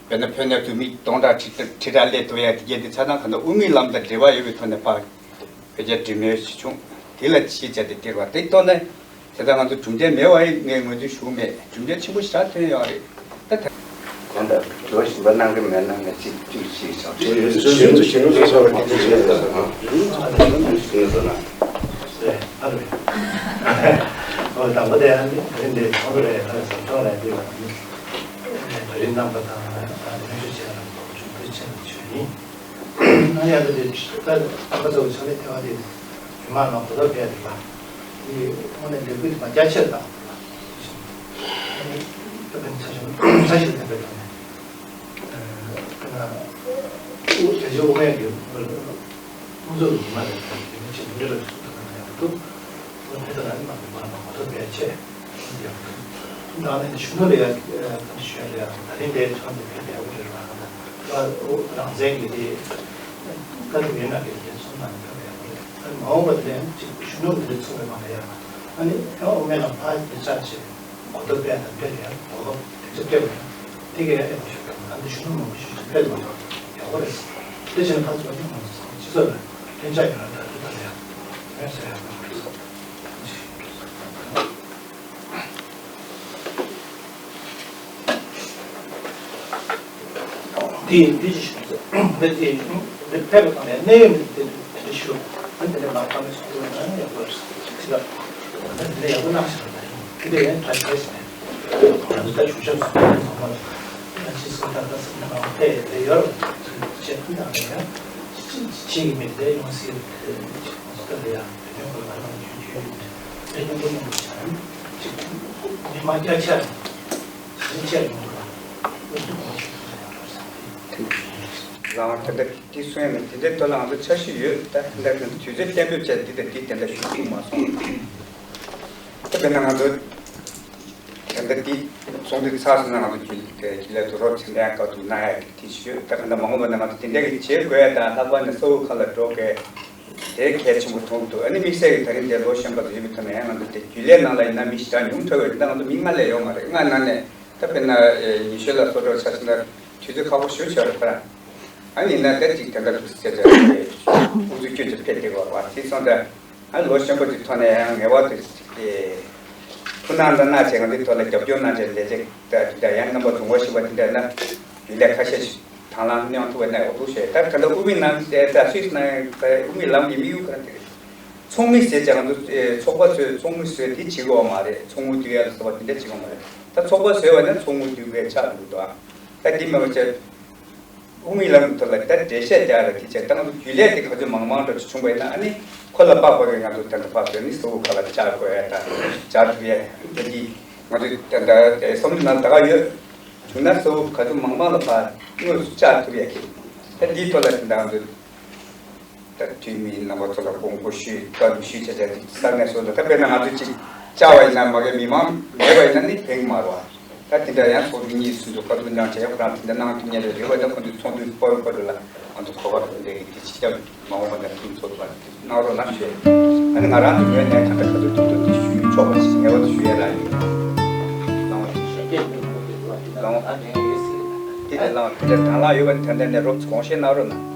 དཔེར་ན་བོད་ནས་འཛུལ་མི་སྟོང་ཕྲག་ཁྲི་ཁྲི་ཕྲག་སླེབས་ཐུབ་ཡ་དེ་གས་དེ་ཆ་ཚང་གང་ལྟར་དབུ་མའི་ལམ་དང་འབྲེལ་བ་ཡོད་པའི་ཐོག་ནས་ཕར་བོད་རྒྱ་འབྲེལ་མོལ་ཞིག་བྱུང་། དེ་ལ་གཞི་བཅའ་སྟེ་སྟེར་བ་དེ་ཐོག་ནས་དེ་ལྟར་ང་ཚོ་གྲུབ་འབྲས་མེད་པ་ཡིན་ངས་ངོས་འཛིན་ཞུ་གི་མེད། གྲུབ་འབྲས་ཆེན་པོ་ཞིག་ཐོན་ཡོད་རེད། ད་ད། ད་ལྟ་ལོ་བཞིན་པ་གནང་གི་མེད་ན་ངས་ཅིག་ཅིག་ཅིག་བྱ། ཞུ་ཞུ་ཞུ་ཞུ་ཞུ་ཞུ་ཞུ་ཞུ་ཞུ་ཞུ་ཞུ་ཞུ་ཞུ་ཞུ་ཞུ་ཞུ་ཞུ། ཨོ་དང་པོ་དེ་ཨ་ནི་རིན་དེ་ཚོགས་རེད། ཨ་ནི་ཟམ་གདོང་ལ་འདི་བ་ནི་རིན་རྣམ་པ་དང་ཨ་ནི་ལྷན་རྒྱས་ལ་ཐུགས་རྗེ་ཆེ་ཞུ་ཡིན། ཨ་ནི་ཨ་ནི་དེ་ད་ཨ་ཁ་ཚོ་ཆ་ལེ་ཐེ་བ་དེ་མི་མང་ནང་གོ་རྟོགས་སྤེལ་དེ་ལ་དེ་དངོས་གནས་ལས་འགུལ་དེ་མ་རྒྱ་ཆེར་བཏང་དེ་ལ་ཨ་ནི་ད་ཕན་ཆ་ཞིག་ཆ་ཞིག་ལྡན་པའི་ཐོག་ནས་ཨ་ནི་དེ་ཆེ་དབུ་མའི་གི་དབུ་མཛད་ཉི་མ་རེད། དེ་ནི་ཆེས་མི་འདྲ་བའི་ཚུལ་དུ་གནང་ཡག་འདུག་དེ་ལྟར་ན་མ་མ་མ་གོ་རྟོགས་སྤེལ་ཆེད་ཡག་འདུག་དེ་ནང་ནས་གཞོན་ནུ་ལ་ཡ་གཞོན་ལ་ཡ་ད་རིང་འདིའི་ཚོགས་འདུ་ཕེབས་ཡག་པོ་རེད་བ། ད་རང་བཙན་གྱི་དེ་ད་དུང་ཡིན་ན་གི་དེ་ཚོགས་ནང་ཕེབས་ཡག་པོ་རེད། ཨ་ནི་མ་འོངས་པ་དེ་ལན་ཅིག་གཞོན་ནུ་འདི་འདྲ་ཚོགས་པའི་ནང་ལ་ཡ་ཨ་ནི་ཡང་དབུ་མའི་ནང་ཕར་དེ་ཆ་ཆེ་གོ་རྟོགས་སྤེལ་དང་སྤེལ་ཡག་དོ་སློབ་དེ་ཚོ་སྤེལ་བ་ཡང་དེ་གའི་ཨེ་མ་ཞུ་གི་ཨ་ནི་གཞོན་ནུ་མང་པོ་ཞིག་ཕེབས་མ་ཐུབ་ཡག་པོ་རེད། དེ་བྱས་ན་ཕར་ཚུར་ནི་ང་ཚོ་ཚང་མ་སྤྱི་ཚོགས་ལ་ལྷན་ཆགས་ཡོང་ན་ད་དུ་ད་ལ་ཡ་མེད་ཟེར་ཡག་པོ་རེད། དེ་ཡིན་དེ་ཅི་ཞིག་ཟེར་འདི་དེ་འདི་ཕེབས་པ་དང་ནས་གནས་ཡོད་མི་དེ་དེ་ཞུ་ཨ་ནི་དེ་ནས་མ་ཕ་མེས་སུ་ཡོད་ན་ཡག་པོ་རེད། ཅི་ལ་ཨ་ནི་དེ་ནས་ཡག་པོ་གནང་ཞིག་རེད། དེ་ལས་ཡང་ད་ཤེས་ཟེར་ནས་ང་ཚོ་ད་ཞུ་ཞབས་སུ་ཕེབས་ཚང་མ་ལ་ཅི་སུ་ད་ད་ཟེར་ན་ང་ཕེབས་ཡོད་རེད། ཅེས་ཁུལ་དང་ནས་ཡང་ཅི་ཅི་ཡིན་མི་དེ་ཡོང་སྲིད་རེད། ང་ཚོ་ད་ལ་ཡང་དེ་ནས་ཁོ་ལ་ང་རང་ཡོད་རྒྱུ་ཡོད་རེད། དེ་ཉམས་པོ་ཉམས་པོ་བྱས་ན་ཅིག་མི་མང་རྒྱ་ཆེ་རེད། ལའང་ད་ལྟ་དེ་གསུང་ཡ་མེད། དེ་འདྲའི་ཐོག་ལ་ང་ཚོ་འཆར་གཞི་ཡོད། ད་ད་ལྟ་དུས་ཚོད་གཏན་འབེབས་བྱས་འདི་དང་འདི་དེ་འདྲ་ཞུ་ཐུབ་མ་སོང་། ད་དཔེར་ན་ང་ཚོ་ད་ལྟ་འདི་ཚོགས་འདུ་ཚར་སོང་ན་ང་ཚོ་རྒྱུན་རྒྱུན་ལས་དུ་རོགས་མཚན་ལྡན་སྐབས་དུ་གནང་ཡ་གི་དེ་ཞུ། ད་ད་ལྟ་མ་འོངས་པ་ན་ང་ཚོ་དེ་འདྲ་གི་བྱེད་དགོས་ཡ་དང་ལྷག་པར་ནས་གསར་འགོད་ཁག་ལ་འགྲོ་དགོས། དེ་གལ་ཆེན་པོ་མཐོང་གི་འདུག་ཨ་ནི་དམིགས་བསལ་གྱི་ད་རིང་འདིར་ལོ་གཞོན་པ་དང་ཡོད་པའི་ཐོག་ནས་ཡང་ང་ཚོ་དེ་རྒྱུན་ལས་ནང་ལ་ཡིན་ན་མི་ཞེ་དྲག་ཉུང་དྲགས་པ་རེད། ད་ང་ཚོ་མི་ལྔ་ལས་ཡོད་མ་རེད། ལྔ་ནང་ནས་ད་དཔེར་ན་ཉི་ཤུ་ལ་སོ་སོར་ཆ་བཞག་ན་དུས་ཚོད་ཁག་པོ་ཞེ་པོ་ཅིག་ཡོད་རེད། ཁོ་རང་ཨ་ནི་ཡིན་ན་ད་ཅིག་དེ་འདྲ་འདུག་ཟེར་བྱས་ཨུ་ཚུགས་སྐྱོན་ཅིག་ཕེབས་བསྡད་པ་རེད་བ། དེ་སོང་ཙང་ཨ་ལོ་གཞོན་པ་ཅིག་ཐོག་ནས་ཡང་ངེས་པར་དུ་ཅིག་ཐུགས་སྣང་དང་གནང་བྱས་ང་ཚོའི་ཐོག་ལ་རྒྱབ་སྐྱོར་གནང་བྱས་ལས་བྱེད་དང་དེ་འདྲ་ཡང་རྣམ་པ་ཚོ་ངོ་ཤེས་པ་དེ་འདྲ་ཡིན་ན་རྒྱུན་ལས་ཁ་ཤས་ཤིག་དང་བླངས་གནང་ཐུབ་པ་ན་འོ་ཐུགས་ཞེས། ད་ད་ལྟ་དབུ་མའི་ནང་དེ་ད་སུད་སི་ནང་དབུ་མའི་ལམ་གྱི་དམིགས་ཡུལ་ག་རེ་རེད། ཚོགས་མི་ཟེར་ཀྱང་ཚོགས་པ་ཚོས་ཚོགས་མི་བཟོས་དེ་བྱེད་དགོས་པ་མ་རེད། ཚོགས་དངུལ་བསྡུ་ཡ་ལ་སོགས་པ་དེ་འདྲ་བྱེད་དགོས་མ་རེད། ད་ཚོགས་པ་བཟོས་པ་ནས་ཚོགས་དངུལ་བསྡུ་དགོས་ཆགས་འདུག་ད་དེ་མེད་པ་བྱས་དབུ་མའི་ལམ་གྱི་ཐོག་ལ་ད་འགྲེལ་བཤད་རྒྱག་ལ་དེ་བྱས་ད་ང་ཚོ་རྒྱུན་ལས་དེ་ག་ཚོད་མང་མང་འགྲོ་ཅིག་བྱུང་བ་ཡིན་ན་ཨ་ནི་ཁོ་ལ་དཔག་པ་གི་ང་ཚོ་ད་ལྟ་ཕར་བོད་མི་གཙོ་བོ་ཁག་ལ་བཅར་དགོས་ཡ་ད་བཅར་ཐུབ་ཡ་ད་འདི་ང་ཚོ་ད་ལྟ་བསམ་བློ་ནང་ད་ག་ཡོད། བྱུང་ན་གཙོ་བོ་ག་ཚོད་མང་མང་ལ་ཕར་དངོས་སུ་བཅར་ཐུབ་ཡ་གི་ད་འདིའི་ཐོག་ལ་དེ་འདྲ་ང་ཚོ་ད་འཐུས་མི་རྣམ་པ་ཚོ་ལ་དགོངས་སྐོར་ཞུས་བཀའ་སློབ་ཞུས་བྱས་བྱས་ཏེ་ས་གནས་སོ་སོ་ད་དཔེར་ན་ང་ཚོ་གཅིག་བཅར་བ་ཡིན་ན་མ་གི་མི་མང་མེད་པ་ཡིན་ན་ནི་ཕན་གི་མ་རེད་བ། ད་དེ་འདྲ་ཡང་ཚོགས་འདུ་གཉིས་གསུམ་དུ་བཀའ་སློབ་གནང་བྱས་ཁོ་རང་དེ་འདྲ་གནང་ཐུབ་མཁན་རེད། རེད་བ། ད་ཁོ་ཚོའི་ཚོགས་འདུའི་པར་པར་ལ་ང་ཚོ་གོ་སྐབས་དེ་འདྲ་གི་དེ་ཅི་ལྟར་མ་འོངས་པ་ནས་ཕུན་ཚོགས་པ་གནང་རོགས་གནང་ཞུ། ཨ་ནི་ང་རང་གི་ངོས་ནས་ད་ལྟ་ག་ཚོད་ཐུབ་ཐུབ་དེ་ཞུ་ཆོག་པ་ཞིག་ངེས་པར་དུ་ཞུ་ཡ་རང་ཡིན། ལང་བ་དེ་ལང་བ་དེ་ལང་བ་དེ་འདྲ་དང་བླངས་ཡོད་པ་ནི་ད་ལྟ་ནས་རོབ་ཙམ་དགོངས་བཞེས་གནང་རོགས་གནང་།